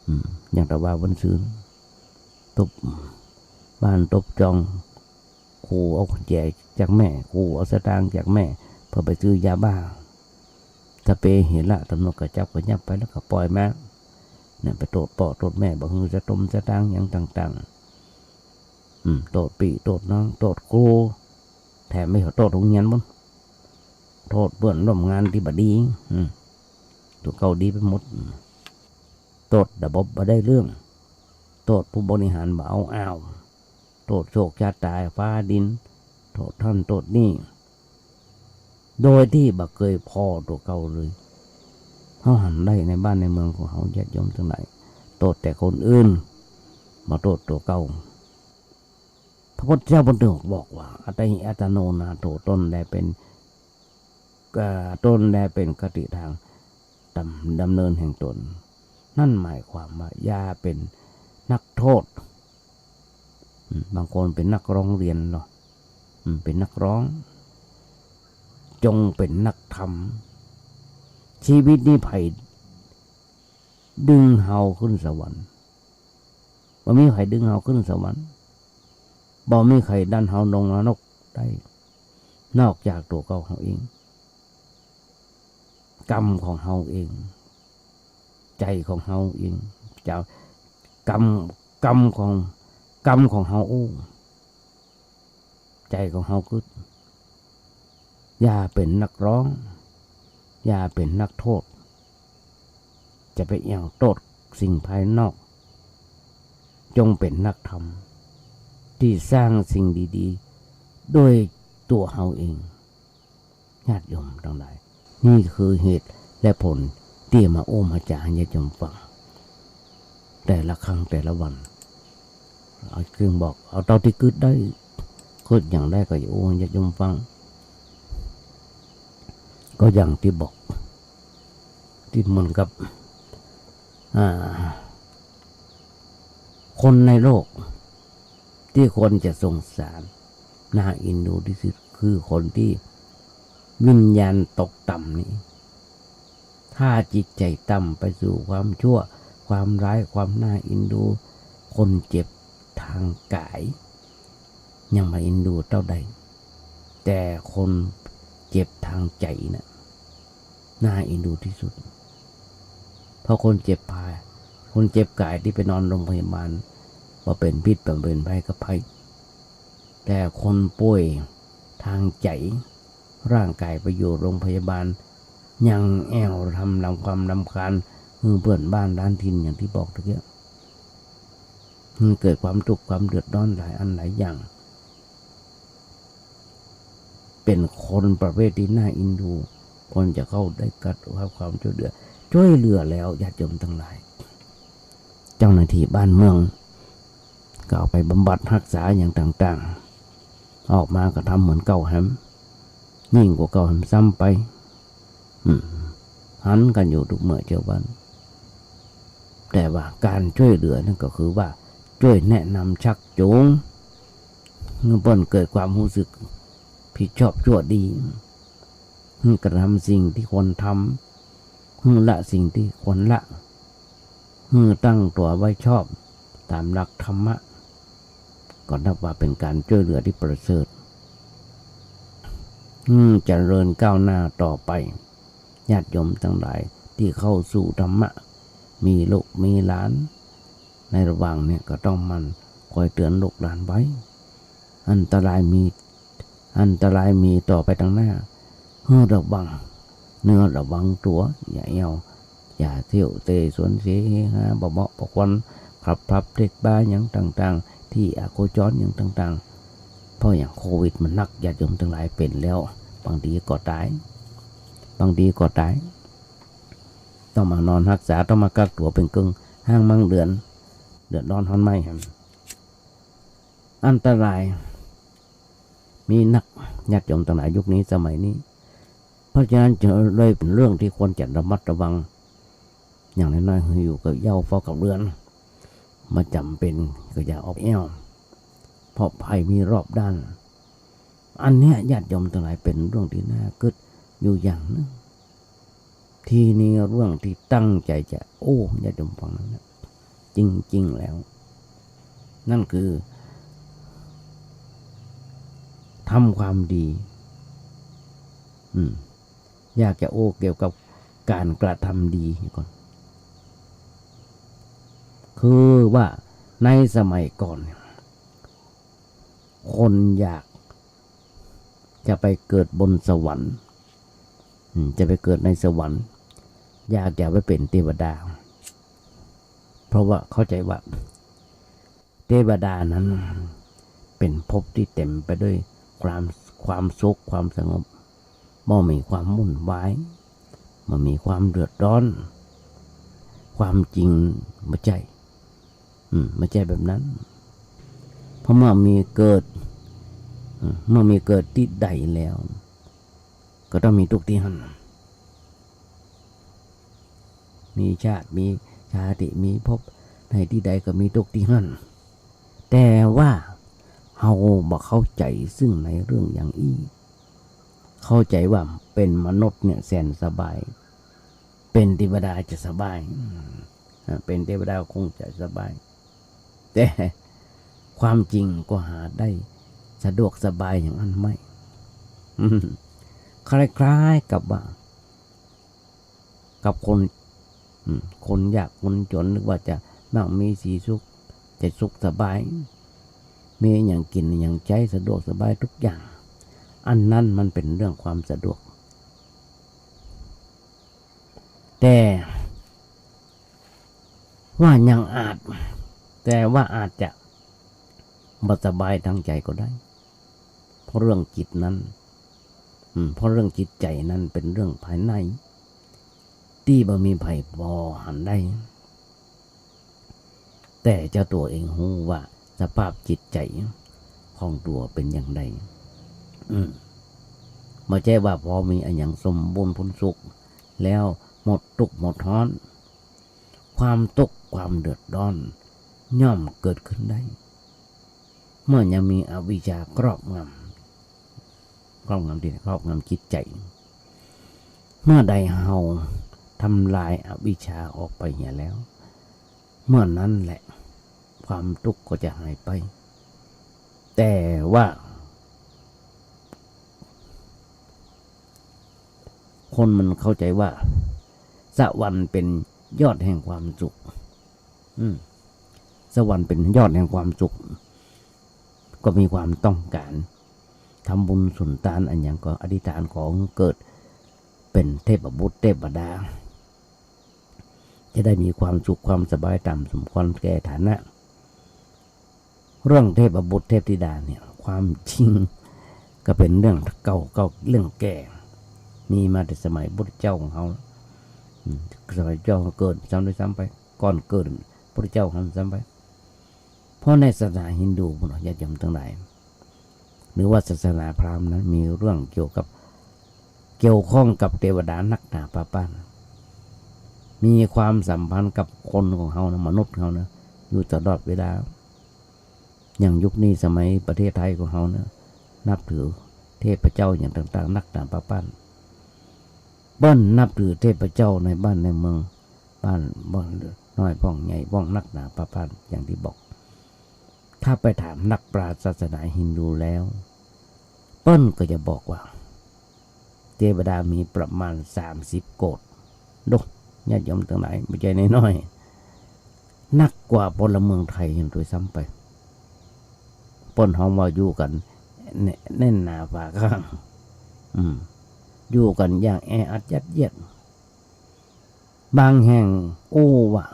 อืม อย่างตะวาวันซืน ตบบ้านตบจอง ครูเอากุญแจจากแม่ ครูเอาสตางค์จากแม่ เพื่อไปซื้อยาบ้า สะเป เฮละ ตำรวจก็จับก็ยับไป แล้วก็ป่อยมา เนี่ย ไปโต้ษป้อโต้ษแม่ บ่หื้อสะตงสตางค์หยังต่างๆ อืม โต้ษปี้โต้ษน้อง โต้ษครู แถมไปขอโต้ษโฮงเฮียนปู๊น โต้ษเปื้อนร่วมงานตี้บ่ดี อืม ตั๋วเก่าดีไปหมด อืม โต้ษระบบบ่ได้เรื่อง โต้ษผู้บริหารบ่เอาอ้าว โต้ษโชคชะตาฟ้าดิน โต้ษหั้นโต้ษนี่ โดยตี้บ่เกยผ่อตั๋วเก่าเลย เฮาหันได้ในบ้านในเมืองของเฮา ญาติโยมตังหลาย โต้ษแต่คนอื่น บ่โต้ษตั๋วเก่า พระพุทธเจ้าเปิ้นบอกว่า อัตตหิอัตตโนนาโถ ตนแลเป็น เอ่อ ตนแลเป็นคติทางดำ ดำเนินแห่งตน นั่นหมายความว่าอย่าเป็นนักโต้ษ อืม บางคนเป็นนักร้องเรียนเนาะ อืม เป็นนักร้อง จงเป็นนักธรรม ชีวิตนี้ไผดึงเฮาขึ้นสวรรค์ บ่มีใผดึงเฮาขึ้นสวรรค์ บ่มีใผดันเฮาลงนรกได้ นอกจากตั๋วเก่าเฮาเอง กรรมของเฮาเอง ใจ๋ของเฮาเอง เจ้า กรรม กรรมของ กรรมของเฮาอู้ ใจ๋ของเฮากึ๊ด อย่าเป็นนักร้อง อย่าเป็นนักโต้ษ จะไปแอ่วโต้ษสิ่งภายนอก จงเป็นนักธรรม ตี้สร้างสิ่งดีๆ ด้วยตั๋วเฮาเอง ญาติโยมตังหลาย นี่คือเหตุและผลตี้มาอู้มาจ๋าหื้อญาติโยมฟัง แต่ละครั้งแต่ละวัน เอา จึงบอก เอาเต้าตี้กึ๊ดได้ กึ๊ดอย่างใดก็จะอู้หื้อญาติโยมฟัง ก็อย่างตี้บอก ตี้เหมือนกับ อ่า คนในโลก ตี้ควรจะสงสาร น่าเอ็นดูตี้สุด คือคนตี้วิญญาณตกต่ำนี้ ถ้าจิตใจ๋ต่ำไปสู่ความชั่ว ความร้าย ความน่าเอ็นดู คนเจ็บทางก๋าย ยังบ่เอ็นดูเต้าใด แต่คนเจ็บทางใจ๋น่ะ น่าเอ็นดูตี้สุด เพราะคนเจ็บพา คนเจ็บก๋ายตี้ไปนอนโฮงพยาบาล บ่เป๋นพิษบ่เป๋นภัยกับใผ แต่คนป่วยทางใจ๋ ร่างก๋ายไปอยู่โฮงพยาบาล ยังแอ่วทำลำ ความรำคาญ หื้อเปื้อนบ้านล้านถิ่น อย่างตี้บอกตะกี้ หื้อเกิดความตุ๊กข์ความเดือดร้อนหลายอันหลายอย่าง เป๋นคนประเภทตี้น่าเอ็นดู ควรจะเข้าได้กับความช่วยเหลือ ช่วยเหลือแล้ว ญาติโยมตังหลาย เจ้าหน้าตี้บ้านเมือง ก็เอาไปบำบัดฮักษาอย่างต่างๆ ออกมาก็ทำเหมือนเก่าแหม ยิ่งกว่าเก่าแหมซ้ำไป อืม หันกั๋นอยู่กู้เมื่อกู้วัน แต่ว่าก๋านช่วยเหลือนั้นก็คือว่า ช่วยแนะนำชักจูง หื้อเปิ้นเกิดความฮู้สึกผิดชอบชั่วดี หื้อกระทำสิ่งตี้ควรทำ หื้อละสิ่งตี้ควรละ หื้อตั้งตั๋วไว้ชอบต๋ามหลักธรรมะ ก็นับว่าเป๋นก๋านช่วยเหลือตี้ประเสริฐ หื้อเจริญก้าวหน้าต่อไป ญาติโยมตังหลายตี้เข้าสู่ธรรมะ มีลูกมีหลาน ในระหว่างเนี่ยก็ต้องหมั่นคอยเตื๋อนลูกหลานไว้ อันตรายมี อันตรายมีต่อไปตังหน้า หื้อระวังเนื้อระวังตั๋ว อย่าแอ่ว อย่าเที่ยวเตะสวนเสเฮฮา บ่เหมาะบ่ควร คลับผับเต็กบาร์หยังต่างๆ ตี้อโคจรหยังต่างๆ เพราะอย่างโควิดมันหนัก ญาติโยมตังหลายเป๋นแล้ว บางทีก็ต๋าย บางทีก็ต๋าย ต้องมานอนฮักษา ต้องมากักตั๋วเป๋นเกิ่งฮ้างบางเดือน เดือดร้อนฮ้อนไหม้แหม อันตรายมีนัก ญาติโยมตังหลาย ยุคนี้สมัยนี้ เพราะฉะนั้นจึงเลยเป๋นเรื่องตี้ควรจะระมัดระวัง อย่างน้อยๆ หื้ออยู่กับเหย้าเฝ้ากับเรือน บ่จ๋ำเป๋นก็อย่าออกแอ่ว เพราะภัยมีรอบด้าน อันเนี้ยญาติโยมตังหลาย เป๋นเรื่องตี้น่ากึ๊ดอยู่อย่างนึ่ง ทีนี้เรื่องตี้ตั้งใจ๋จะอู้ญาติโยมฟังนั้นนะ จริงๆ แล้ว นั่นคือทำความดี อืม อยากจะอู้เกี่ยวกับก๋านกระทำดีก่อน คือว่าในสมัยก่อนเนี่ย คนอยากจะไปเกิดบนสวรรค์ อืม จะไปเกิดในสวรรค์ อยากจะไปเป๋นเตวดา เพราะว่าเข้าใจ๋ว่า เตวดานั้นเป๋นภพตี้เต๋มไปด้วยความ ความสุข ความสงบ บ่มีความวุ่นวาย บ่มีความเดือดร้อน ความจริงบ่ใจ้ อืม บ่ใจ้แบบนั้น เพราะเมื่อมีเกิด อืม เมื่อมีเกิดตี้ใดแล้ว ก็ต้องมีตุ๊กข์ตี้หั้น มีชาติ มีชาติ มีภพ ในตี้ใดก็มีตุ๊กข์ตี้หั้น แต่ว่าเฮาบ่เข้าใจ๋ซึ่งในเรื่องอย่างอี้ เข้าใจ๋ว่าเป๋นมนุษย์เนี่ยแสนสบาย เป๋นเตวดาจะสบาย อืม อ่า เป๋นเตวดาคงจะสบาย แต่ความจริงก็หาได้สะดวกสบายอย่างอั้นไม่ อืม คล้ายๆ กับว่า กับคน อืม คนยากคนจ๋นนึกว่าจะมั่งมีสีสุข จะสุขสบาย มีอะหยังกิ๋นอะหยังใจ๊สะดวกสบายทุกอย่าง อันนั้นมันเป๋นเรื่องความสะดวก แต่ว่ายังอาจ แต่ว่าอาจจะบ่สบายตางใจ๋ก็ได้ เพราะเรื่องจิตนั้น อืม เพราะเรื่องจิตใจ๋นั้นเป๋นเรื่องภายใน ตี้บ่มีใผปอหันได้ แต่เจ้าตั๋วเองฮู้ว่าสภาพจิตใจ๋ของตั๋วเป๋นอย่างใด อืม บ่ใจ้ว่าปอมีอะหยังสมบูรณ์พูนสุขแล้วหมดตุ๊กข์หมดฮ้อน ความตุ๊กข์ความเดือดร้อนย่อมเกิดขึ้นได้ เมื่อยังมีอวิชชาครอบงำ ครอบงำตี้ ครอบงำจิตใจ๋ เมื่อใดเฮาทำลายอวิชชาออกไปเหียแล้ว เมื่อนั้นแหละความตุ๊กข์ก็จะหายไป แต่ว่า คนมันเข้าใจ๋ว่าสวรรค์เป๋นยอดแห่งความสุข อืม สวรรค์เป๋นยอดแห่งความสุข ก็มีความต้องก๋านทำบุญสุนตานอะหยังก็อธิษฐานขอหื้อเกิดเป๋นเทพบุตรเทพดา จะได้มีความสุขความสบายต๋ามสมควรแก่ฐานะ เรื่องเทพบุตรเทพธิดาเนี่ย ความจริงก็เป๋นเรื่องเก่า เก่า เรื่องแก่ มีมาแต่สมัยพุทธเจ้าของเฮา อืม สมัยเจ้าเกิดซ้ำด้วยซ้ำไป ก่อนเกิดพุทธเจ้าของเฮาซ้ำไป เพราะในศาสนาฮินดูพุ้นน่ะ ญาติโยมตังหลาย หรือว่าศาสนาพราหมณ์นั้น มีเรื่องเกี่ยวกับ เกี่ยวข้องกับเตวดานักหนาปาป้าน มีความสัมพันธ์กับคนของเฮานะ มนุษย์เฮานะ อยู่ตลอดเวลา อย่างยุคนี้สมัยประเทศไทยของเฮานะ นับถือเทพเจ้าอะหยังต่างๆ นักหนาปาป้าน เปิ้นนับถือเทพเจ้าในบ้านในเมือง บ้าน บ้านน้อยพ่องใหญ่พ่องนักหนาปาป้าน อย่างตี้บอก ถ้าไปถามนักปราชญ์ศาสนาฮินดูแล้ว เปิ้นก็จะบอกว่า เตวดามีประมาณสามสิบโกฏ โด ญาติโยมตังหลาย บ่ใจ้น้อยๆ นักกว่าพลเมืองไทยยังด้วยซ้ำไป เปิ้นฮ้องว่าอยู่กั๋นแน่น แน่นหนาฝาข้าง อืม อยู่กั๋นอย่างแออัดยัดเยียด บางแห่งอู้ว่า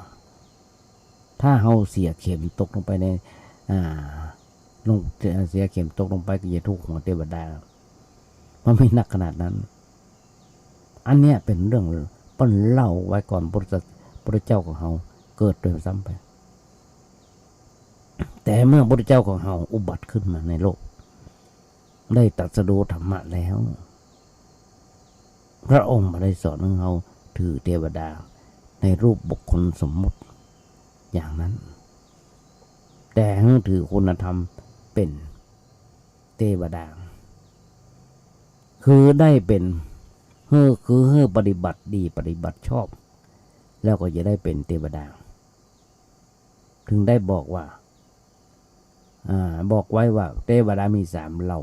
ถ้าเฮาเสียเข็มตกลงไปใน อ่า ลง เสียเข็มตกลงไปก็จะถูกหัวเตวดา มันมีนักขนาดนั้น อันเนี้ยเป๋นเรื่องเปิ้นเล่าไว้ก่อนพุทธ พุทธเจ้าของเฮาเกิดด้วยซ้ำไป แต่เมื่อพุทธเจ้าของเฮาอุบัติขึ้นมาในโลก ได้ตรัสรู้ธรรมะแล้ว พระองค์บ่ได้สอนหื้อเฮาถือเตวดาในรูปบุคคลสมมุติอย่างนั้น แต่หื้อถือคุณธรรมเป๋นเตวดา คือได้เป๋น หื้อ คือหื้อปฏิบัติดีปฏิบัติชอบ แล้วก็จะได้เป๋นเตวดา ถึงได้บอกว่า อ่า บอกไว้ว่าเตวดามีสามเหล่า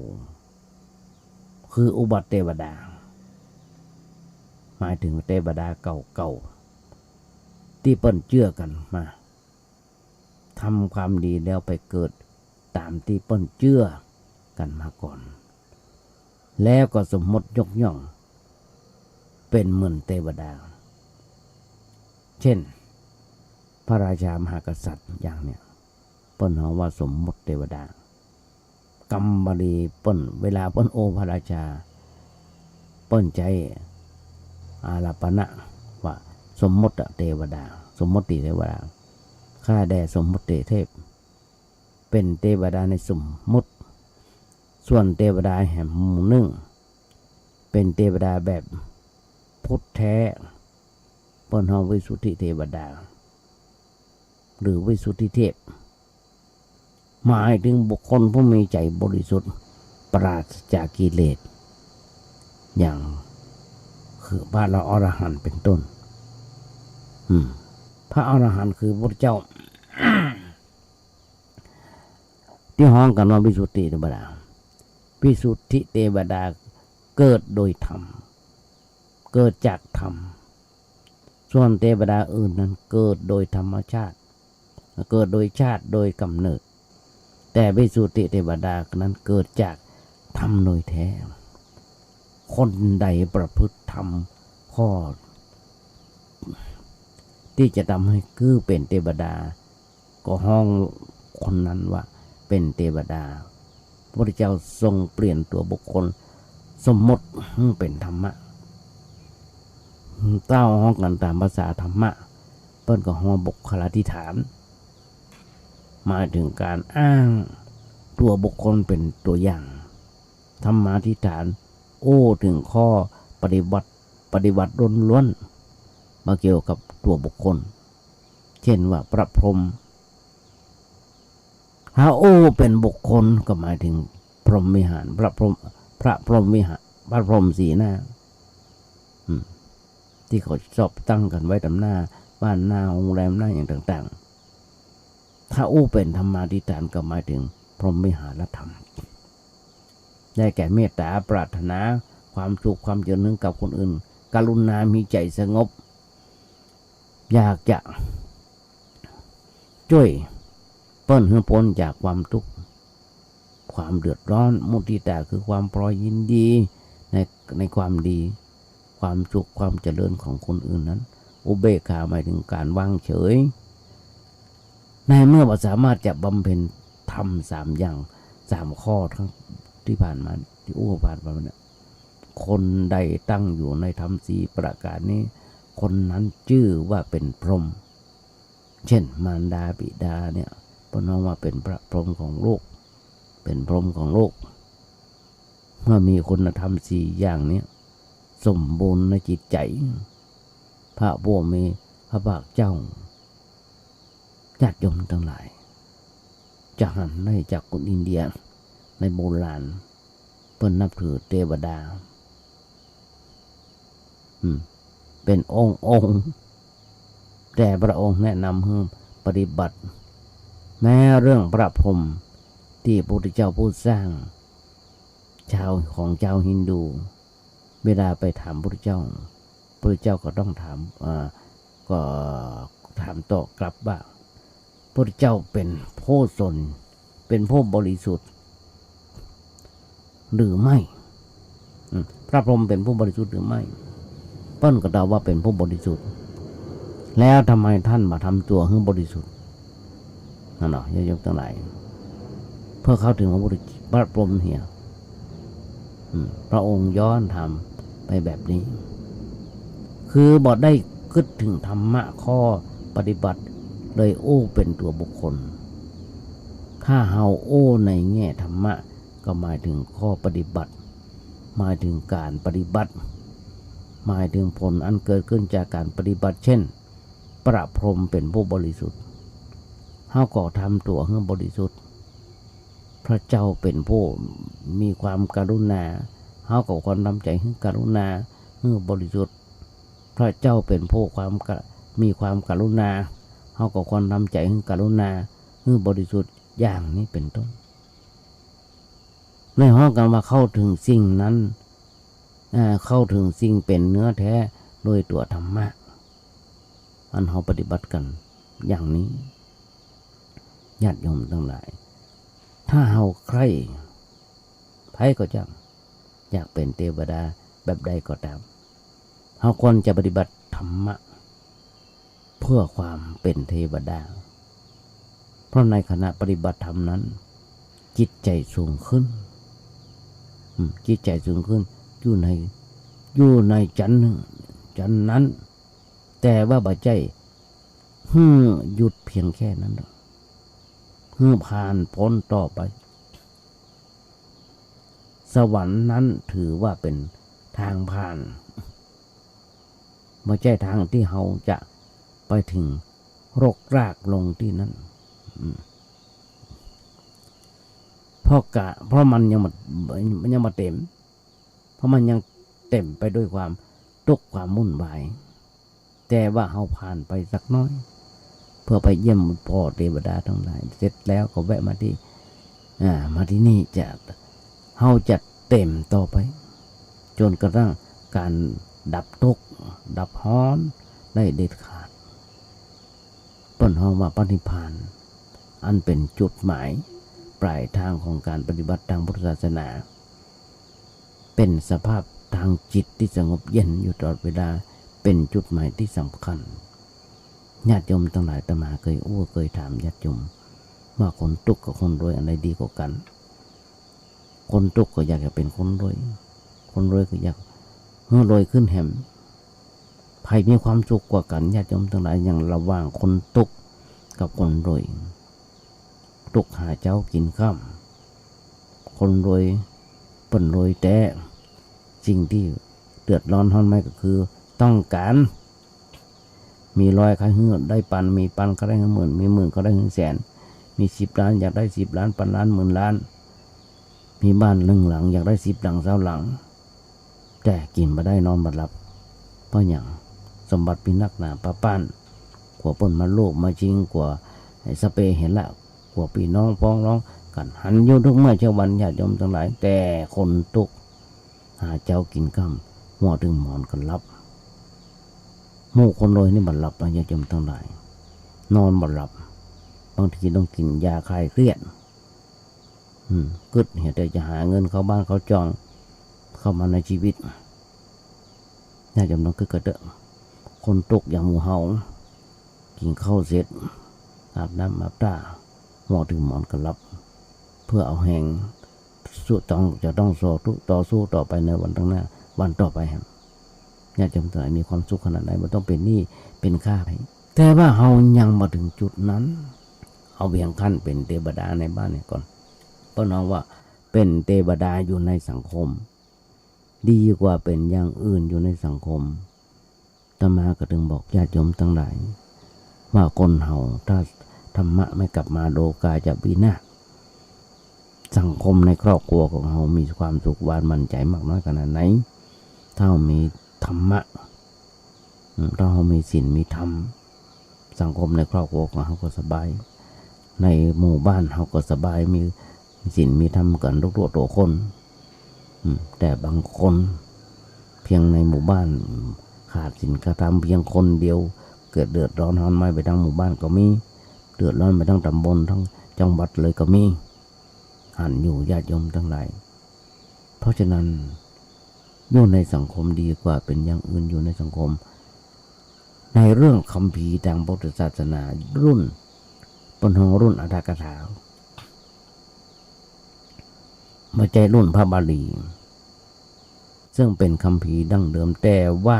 คืออุบัติเตวดา หมายถึงเตวดาเก่าๆ ตี้เปิ้นเจื้อกั๋นมา ทำความดีแล้วไปเกิดต๋ามตี้เปิ้นเจื้อกั๋นมาก่อน แล้วก็สมมติยกย่องเป๋นเหมือนเตวดา เช่น พระราชามหากษัตริย์อย่างเนี้ย เปิ้นฮ้องว่าสมมติเตวดา กำบาลีเปิ้น เวลาเปิ้นโอ้พระราชา เปิ้นใจ๊อารัปปณะว่าสมมติเตวดา สมมติเตวดา ข้าแด่สมมติเทพ เป๋นเตวดาในสมมติ ส่วนเตวดาแหมหมู่นึ่ง เป๋นเตวดาแบบพุทธแท้ เปิ้นฮ้องวิสุทธิเตวดา หรือวิสุทธิเทพ หมายถึงบุคคลผู้มีใจ๋บริสุทธิ์ ปราศจากกิเลส อย่างคือพระอรหันต์เป๋นต้น อืม พระอรหันต์คือพระพุทธเจ้า ตี้ฮ้องกั๋นว่าวิสุทธิเตวดา วิสุทธิเตวดาเกิดโดยธรรม เกิดจากธรรม ส่วนเตวดาอื่นนั้นเกิดโดยธรรมชาติ เกิดโดยชาติโดยกำเนิด แต่วิสุทธิเตวดานั้นเกิดจากธรรมโดยแท้ คนใดประพฤติธรรมข้อ ตี้จะทำหื้อเป๋นเตวดา ก็ฮ้องคนนั้นว่าเป๋นเตวดา พระพุทธเจ้าทรงเปลี่ยนตัวบุคคลสมมติหื้อเป๋นธรรมะ เต้าฮ้องกั๋นต๋ามภาษาธรรมะ เปิ้นก็ฮ้องบุคคลาธิฏฐาน หมายถึงการอ้างตัวบุคคลเป๋นตัวอย่าง ธรรมาธิฏฐาน อู้ถึงข้อปฏิบัติ ปฏิบัติล้วนๆ บ่เกี่ยวกับตัวบุคคล เช่นว่าพระพรหม ถ้าอู้เป๋นบุคคลก็หมายถึงพรหมวิหาร พระพรหม พระพรหมวิหาร พระพรหมสี่หน้า อืม ตี้เขาชอบตั้งกั๋นไว้ต๋ามหน้าบ้าน หน้าโฮงแรม หน้าอย่างต่างๆ ถ้าอู้เป๋นธรรมาธิฏฐานก็หมายถึงพรหมวิหารธรรม ได้แก่เมตตา ปรารถนาความสุขความเจริญหื้อกับคนอื่น กรุณา มีใจ๋สงบ อยากจะจ้วยเปิ้นหื้อป๊นจากความตุ๊กข์ ความเดือดร้อน มุทิตา คือความพลอยยินดีใน ในความดี ความสุขความเจริญของคนอื่นนั้น อุเบกขาหมายถึงการวางเฉย ในเมื่อบ่สามารถจะบำเพ็ญธรรมสามอย่าง สามข้อทั้งตี้ผ่านมา ตี้อู้ผ่านมาเนี่ย คนใดตั้งอยู่ในธรรมสี่ประการนี้ คนนั้นจื้อว่าเป๋นพรหม เช่น มารดาบิดาเนี่ย เปิ้นฮ้องว่าเป๋นพระพรหมของลูก เป๋นพรหมของลูก เมื่อมีคุณธรรมสี่อย่างเนี้ย สมบูรณ์ในจิตใจ๋ พระผู้มีพระภาคเจ้า ญาติโยมตังหลาย จะหันได้จากคนอินเดียในโบราณ เปิ้นนับถือเตวดา อืม เป๋นองค์องค์ แต่พระองค์แนะนำหื้อปฏิบัติ แม้เรื่องพระพรหมตี้พระพุทธเจ้าผู้สร้าง ชาว ของชาวฮินดู เวลาไปถามพระพุทธเจ้า พระพุทธเจ้าก็ต้องถาม อ่า ก็ถามตอบกลับว่า พระพุทธเจ้าเป๋นผู้สน เป๋นผู้บริสุทธิ์หรือไม่ อืม พระพรหมเป๋นผู้บริสุทธิ์หรือไม่ เปิ้นก็ตอบว่าเป๋นผู้บริสุทธิ์ แล้วทำไมท่านบ่ทำตั๋วหื้อบริสุทธิ์ นั่นเนาะ ญาติโยมตังหลาย เพื่อเข้าถึงพระพุทธ พระพรหมเหีย อืม พระองค์ย้อนถามไปแบบนี้ คือบ่ได้กึ๊ดถึงธรรมะข้อปฏิบัติ เลยอู้เป๋นตั๋วบุคคล ถ้าเฮาอู้ในแง่ธรรมะ ก็หมายถึงข้อปฏิบัติ หมายถึงการปฏิบัติ หมายถึงผลอันเกิดขึ้นจากการปฏิบัติ เช่น พระพรหมเป๋นผู้บริสุทธิ์ เฮาก็ทำตั๋วหื้อบริสุทธิ์ พระเจ้าเป๋นผู้มีความกรุณา เฮาก็ควรทำใจ๋หื้อกรุณา หื้อบริสุทธิ์ พระเจ้าเป๋นผู้ความกะ มีความกรุณา เฮาก็ควรทำใจ๋หื้อกรุณา หื้อบริสุทธิ์อย่างนี้เป๋นต้น ในฮ้องกั๋นว่าเข้าเถิงสิ่งนั้น เอ่อ เข้าเถิงสิ่งเป๋นเนื้อแท้โดยตั๋วธรรมะ อันเฮาปฏิบัติกั๋นอย่างนี้ ญาติโยมตังหลาย ถ้าเฮาใคร่ ใผก็จ้าง อยากเป๋นเตวดาแบบใดก็ต๋าม เฮาควรจะปฏิบัติธรรมะ เพื่อความเป๋นเตวดา เพราะในขณะปฏิบัติธรรมนั้น จิตใจ๋สูงขึ้น อืม จิตใจ๋สูงขึ้น อยู่ใน อยู่ในจั๊นนึ่ง จั๊นนั้น แต่ว่าบ่ใจ้หื้อหยุดเพียงแค่นั้นดอก หื้อผ่านป๊นต่อไป สวรรค์นั้นถือว่าเป๋นตางผ่าน บ่ใจ้ตางตี้เฮาจะไปเถิงรกรากลงตี้นั้น อืม เพราะกะ เพราะมันยังบ่ มันยังบ่เต๋ม เพราะมันยังเต๋มไปด้วยความตุ๊กข์ความวุ่นวาย แต่ว่าเฮาผ่านไปสักน้อย เพื่อไปเยี่ยมป้อเตวดาตังหลาย เสร็จแล้วก็แวะมาตี้ อ่า มาตี้นี่จะ เฮาจะเต๋มต่อไป จ๋นกระทั่งก๋านดับตุ๊กข์ ดับฮ้อนได้เด็ดขาด เปิ้นฮ้องว่าพระนิพพาน อันเป๋นจุดหมายปลายตางของก๋านปฏิบัติตางพุทธศาสนา เป๋นสภาพตางจิตตี้สงบเย็นอยู่ตลอดเวลา เป๋นจุดหมายตี้สำคัญ ญาติโยมตังหลาย อาตมาเกยอู้เกยถามญาติโยม ว่าคนตุ๊กกับคนรวยอันใดดีกว่ากั๋น คนตุ๊กก็อยากจะเป๋นคนรวย คนรวยก็อยากหื้อรวยขึ้นแหม ใผมีความสุขกว่ากั๋น ญาติโยมตังหลาย อย่างระหว่างคนตุ๊กกับคนรวย ตุ๊กหาเจ๊ากิ๋นค่ำ คนรวยเปิ้นรวยแต๊ สิ่งตี้เดือดร้อนฮ้อนไหม้ก็คือต้องก๋าน มีร้อยใค่หื้อได้ปัน มีปันใค่ได้หื้อหมื่น มีหมื่นใค่ได้หื้อแสน มีสิบล้านอยากได้สิบล้าน ปันล้าน หมื่นล้าน มีบ้านหนึ่งหลังอยากได้สิบหลัง ซาวหลัง แต่กิ๋นบ่ได้นอนบ่หลับ เพราะหยัง สมบัติมีนักหนาปะป๊าน กั๋วเปิ้นมาลูบมาจิง กั๋วไอ้สะเปะเห็นละ กั๋วปี้น้องฟ้องร้อง กั๋นหันอยู่ทุกเมื่อเช้าวัน ญาติโยมตังหลาย แต่คนตุ๊กหาเจ๊ากิ๋นค่ำ หัวเถิงหมอนก็หลับ หมู่คนรวยนี่บ่หลับนะ ญาติโยมตังหลาย นอนบ่หลับ บางทีต้องกิ๋นยาคลายเครียด อืม กึ๊ดเหียแต่จะหาเงินเข้าบ้านเข้าจอง เข้ามาในชีวิต ญาติโยมลองกึ๊ดกั๋นเต๊อะ คนตุ๊กอย่างหมู่เฮา กิ๋นข้าวเสร็จ อาบน้ำอาบต้า หัวเถิงหมอนก็หลับ เพื่อเอาแฮง สู้ต้อง จะต้องต่อสู้ ต่อสู้ต่อไปในวันข้างหน้า วันต่อไปแหม ญาติโยมตังหลาย มีความสุขขนาดไหน บ่ต้องเป๋นหนี้เป๋นค่าใผ แต่ว่าเฮายังบ่เถิงจุดนั้น เอาเปียงขั้นเป๋นเตวดาในบ้านนี้ก่อน เปิ้นฮ้องว่าเป๋นเตวดาอยู่ในสังคม ดีกว่าเป๋นอย่างอื่นอยู่ในสังคม อาตมาก็จึงบอกญาติโยมตังหลาย ว่าคนเฮาถ้าธรรมะไม่กลับมา โลกาจะวินาศ สังคมในครอบครัวของเฮามีความสุขหวานหมั่นใจ๋มากน้อยขนาดไหน ถ้าเฮามีธรรมะ อืม ถ้าเฮามีศีลมีธรรม สังคมในครอบครัวของเฮาก็สบาย ในหมู่บ้านเฮาก็สบาย มีศีลมีธรรมกั๋นทุกๆ ตั๋วคน อืม แต่บางคนเพียงในหมู่บ้าน อืม ขาดศีลขาดธรรมเพียงคนเดียว เกิดเดือดร้อนฮ้อนไหม้ไปตังหมู่บ้านก็มี เดือดร้อนไปตังต๋ำบลตังจังหวัดเลยก็มี หันอยู่ญาติโยมตังหลาย เพราะฉะนั้น อยู่ในสังคมดีกว่าเป๋นอย่างอื่นอยู่ในสังคม ในเรื่องคัมภีร์ตางพุทธศาสนารุ่น เปิ้นฮ้องรุ่นอัตถกถา บ่ใจ้รุ่นพระบาลี ซึ่งเป๋นคัมภีร์ดั้งเดิม แต่ว่า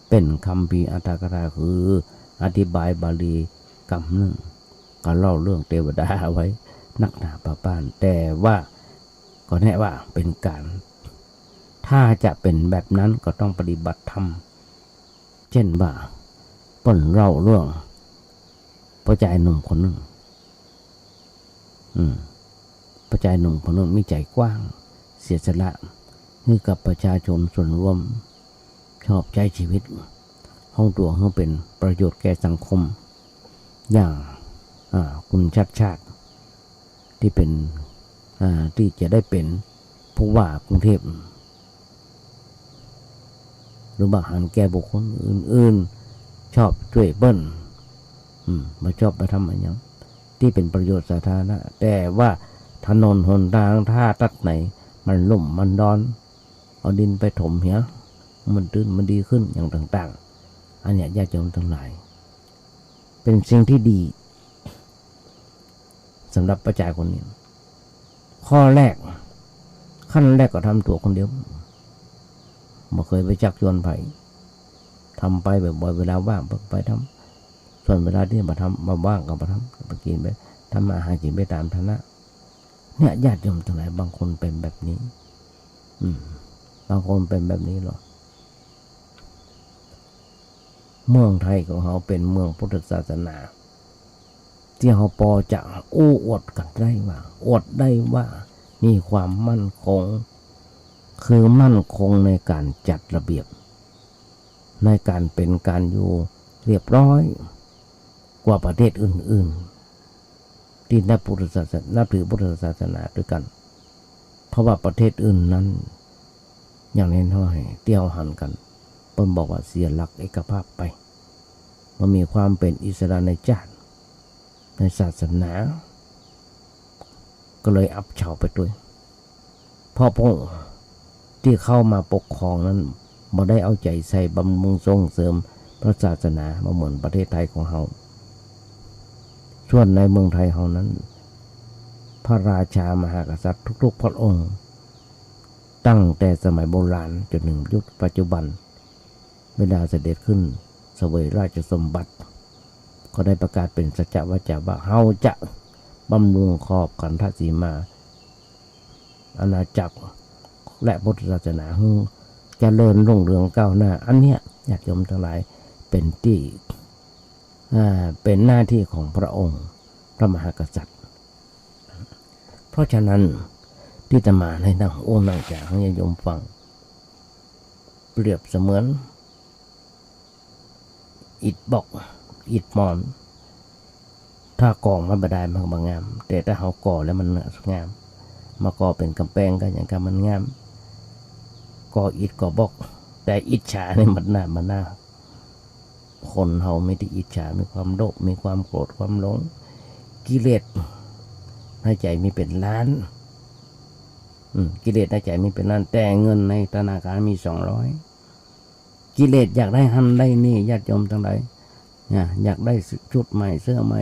เป๋นคัมภีร์อัตถกถา คืออธิบายบาลีกำนึ่ง ก็เล่าเรื่องเตวดาเอาไว้นักหนาปะป๊าน แต่ว่าก็แนะว่าเป๋นก๋าน ถ้าจะเป๋นแบบนั้นก็ต้องปฏิบัติธรรม เจ้นว่าเปิ้นเล่าเรื่องป้อจายหนุ่มคนนึ่ง อืม ป้อจายหนุ่มคนนึ่งมีใจ๋กว้าง เสียสละหื้อกับประชาชนส่วนรวม ชอบใจ๊ชีวิตของตั๋วหื้อเป๋นประโยชน์แก่สังคม อย่าง อ่า คุณชัชชาติ ตี้เป๋น อ่า ตี้จะได้เป๋นผู้ว่ากรุงเทพฯ หรือบ่หันแก่บุคคลอื่นๆ ชอบจ้วยเปิ้น อืม บ่ชอบบ่ทำอะหยังตี้เป๋นประโยชน์สาธารณะ แต่ว่าถนนหนตางถ้าตัดไหน มันลุ่มมันดอน เอาดินไปถมเหีย มันตื้นมันดีขึ้นอย่างต่างๆ อันเนี้ยญาติโยมตังหลาย เป๋นสิ่งตี้ดี สำหรับป้าจายคนนี้ ข้อแรก ขั้นแรกก็ทำตั๋วคนเดียว บ่เคยไปจักจวนใผ ทำไปบ่อยๆ เวลาว่างไปทำ ส่วนเวลาตี้บ่ทำ บ่ว่างก็บ่ทำ ไปกิ๋นไป ทำมาหากิ๋นไปต๋ามฐานะ เนี่ยญาติโยมตังหลาย บางคนเป๋นแบบนี้ อืม บางคนเป๋นแบบนี้เหรอ เมืองไทยของเฮาเป๋นเมืองพุทธศาสนา ตี้เฮาปอจะอู้อวดกั๋นได้ว่า อวดได้ว่ามีความมั่นคง คือมั่นคงในก๋านจัดระเบียบ ในก๋านเป๋นก๋านอยู่เรียบร้อย กว่าประเทศอื่นๆ ตี้นับพุทธศาสนา นับถือพุทธศาสนาตวยกั๋น เพราะว่าประเทศอื่นนั้น อย่างน้อยๆ ตี้เฮาหันกั๋น เปิ้นบอกว่าเสียหลักเอกภาพไป บ่มีความเป๋นอิสระในจ๊าติ ในศาสนา ก็เลยอับเฉาไปตวย เพราะพวกตี้เข้ามาปกครองนั้น บ่ได้เอาใจ๋ใส่บำรุงส่งเสริมพระศาสนา บ่เหมือนประเทศไทยของเฮา ส่วนในเมืองไทยเฮานั้น พระราชามหากษัตริย์ทุกๆ พระองค์ ตั้งแต่สมัยโบราณจ๋นเถิงยุคปัจจุบัน เวลาเสด็จขึ้นเสวยราชสมบัติ ก็ได้ประกาศเป๋นสัจจวาจาว่า เฮาจะบำรุงขอบขันธสีมา อาณาจักร และพุทธศาสนาหื้อเจริญรุ่งเรืองก้าวหน้า อันเนี้ยญาติโยมตังหลาย เป๋นตี้ อ่า เป๋นหน้าตี้ของพระองค์พระมหากษัตริย์ เพราะฉะนั้น ตี้อาตมาได้นั่งอู้นั่งจ๋าหื้อญาติโยมฟัง เปรียบเสมือน อิฐบล็อก อิฐมอน ถ้าก่อมาบ่ดายมันก็บ่งาม แต่ถ้าเฮาก่อแล้วมันงาม มาก่อเป๋นก๋ำแปงก็ยังกะมันงาม ก่ออิฐก่อบล็อก แต่อิจฉานี่มันหน้า มันหน้า คนเฮามีตี้อิจฉา มีความโลภ มีความโกรธ ความหลง กิเลสในใจ๋มีเป๋นล้าน อืม กิเลสในใจ๋มีเป๋นล้าน แต่เงินในธนาคารมีสองร้อย กิเลสอยากได้หั้นได้นี่ ญาติโยมตังหลาย นะ อยากได้ชุดใหม่ เสื้อใหม่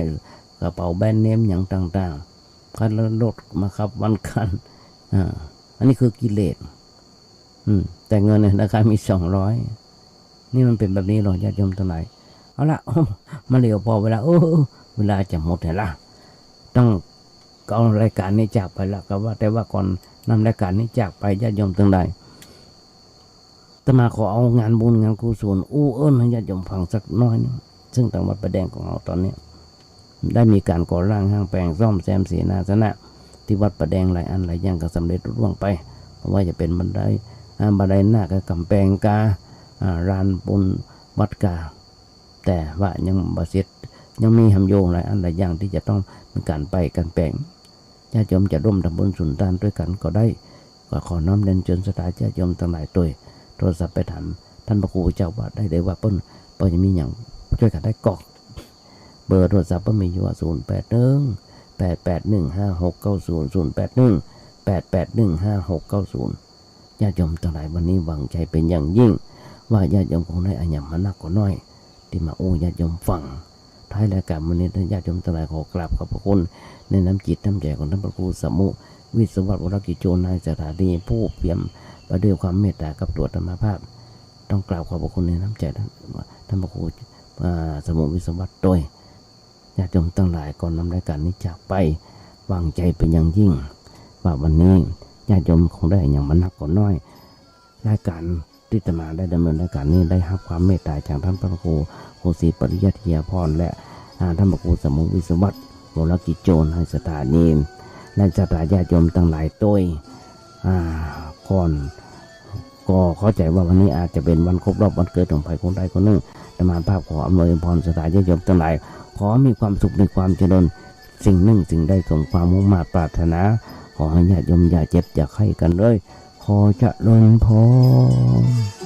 กระเป๋าแบรนด์เนมหยังต่างๆ คันรถมาขับวันคัน อ่า อันนี้คือกิเลส อืม แต่เงินในธนาคารมีสองร้อย นี่มันเป๋นแบบนี้เหรอ ญาติโยมตังหลาย เอาละ มาเหลียวปอเวลา เออ เวลาจะหมดแล้วละ ต้องเอารายก๋านนี้จากไปละ ก็ว่าแต่ว่าก่อนนำรายก๋านนี้จากไป ญาติโยมตังหลาย อาตมาขอเอางานบุญงานกุศลอู้เอิ้นหื้อญาติโยมฟังสักหน้อยนึ่ง ซึ่งตางวัดป่าแดงของเฮาต๋อนนี้ ได้มีก๋านก่อร่างห้างแปลงซ่อมแซมเสนาสนะ ตี้วัดป่าแดงหลายอันหลายอย่างก็สำเร็จลุล่วงไป บ่ว่าจะเป๋นบันได อ่า บันไดนาค ก๋ำแปงกา อ่า ลานปูนวัดกา แต่ว่ายังบ่เสร็จ ยังมีหำอยู่หลายอันหลายอย่างตี้จะต้องมีก๋านไปก๋านแป๋ง ญาติโยมจะร่วมทำบุญสุนทานตวยกั๋นก็ได้ ก็ขอน้อมเรียนเจิญศรัทธาญาติโยมตังหลายตวย โทรศัพท์ไปถามต้านพระครูเจ้าวัดได้เลยว่าเปิ้น เปิ้นจะมีหยังจ้วยกั๋นได้ก่อ เบอร์โทรศัพท์เปิ้นมีอยู่ว่า ศูนย์แปดหนึ่ง แปดแปดหนึ่ง ห้าหกเก้าศูนย์ ศูนย์แปดหนึ่ง แปดแปดหนึ่ง ห้าหกเก้าศูนย์ ญาติโยมตังหลาย วันนี้หวังใจ๋เป๋นอย่างยิ่ง ว่าญาติโยมคงได้อะหยังบ่านักก็น้อย ตี้มาอู้ญาติโยมฟัง ท้ายรายก๋านวันนี้ ญาติโยมตังหลาย ขอกราบขอบพระคุณในน้ำจิตน้ำใจ๋ของต้านพระครูสมุห์ วิศวัตร วรกิจโจ นายสถานี ผู้เปี่ยมไปด้วยความเมตต๋ากับตั๋วอาตมาภาพ ต้องกราบขอบพระคุณในน้ำใจ๋ต้าน ต้านพระครู อ่า สมุห์ วิศวัตรตวย ญาติโยมตังหลาย ก่อนนำรายก๋านนี้จากไป หวังใจ๋เป๋นอย่างยิ่ง ว่าวันนี้ญาติโยมคงได้อะหยังบ่านักก็น้อย รายก๋านตี้อาตมาได้ดำเนินรายก๋านนี้ ได้ฮับความเมตต๋าจากต้านพระครู ครูศรีปริยัติยาภรณ์ และ อ่า ต้านพระครูสมุห์ วิศวัตร วรกิจโจ นายสถานี และศรัทธาญาติโยมตังหลายตวย อ่า ก่อน ก็เข้าใจ๋ว่าวันนี้อาจจะเป๋นวันครบรอบวันเกิดของใผคนใดคนนึ่ง ตมาภาพขออำนวยอวยพรศรัทธาญาติโยมตังหลาย ขอมีความสุข มีความเจริญ สิ่งนึ่งสิ่งใดสมความมุ่งมาดปรารถนา ขอหื้อญาติโยมอย่าเจ็บอย่าไข้กั๋นเลย ขอเจริญพร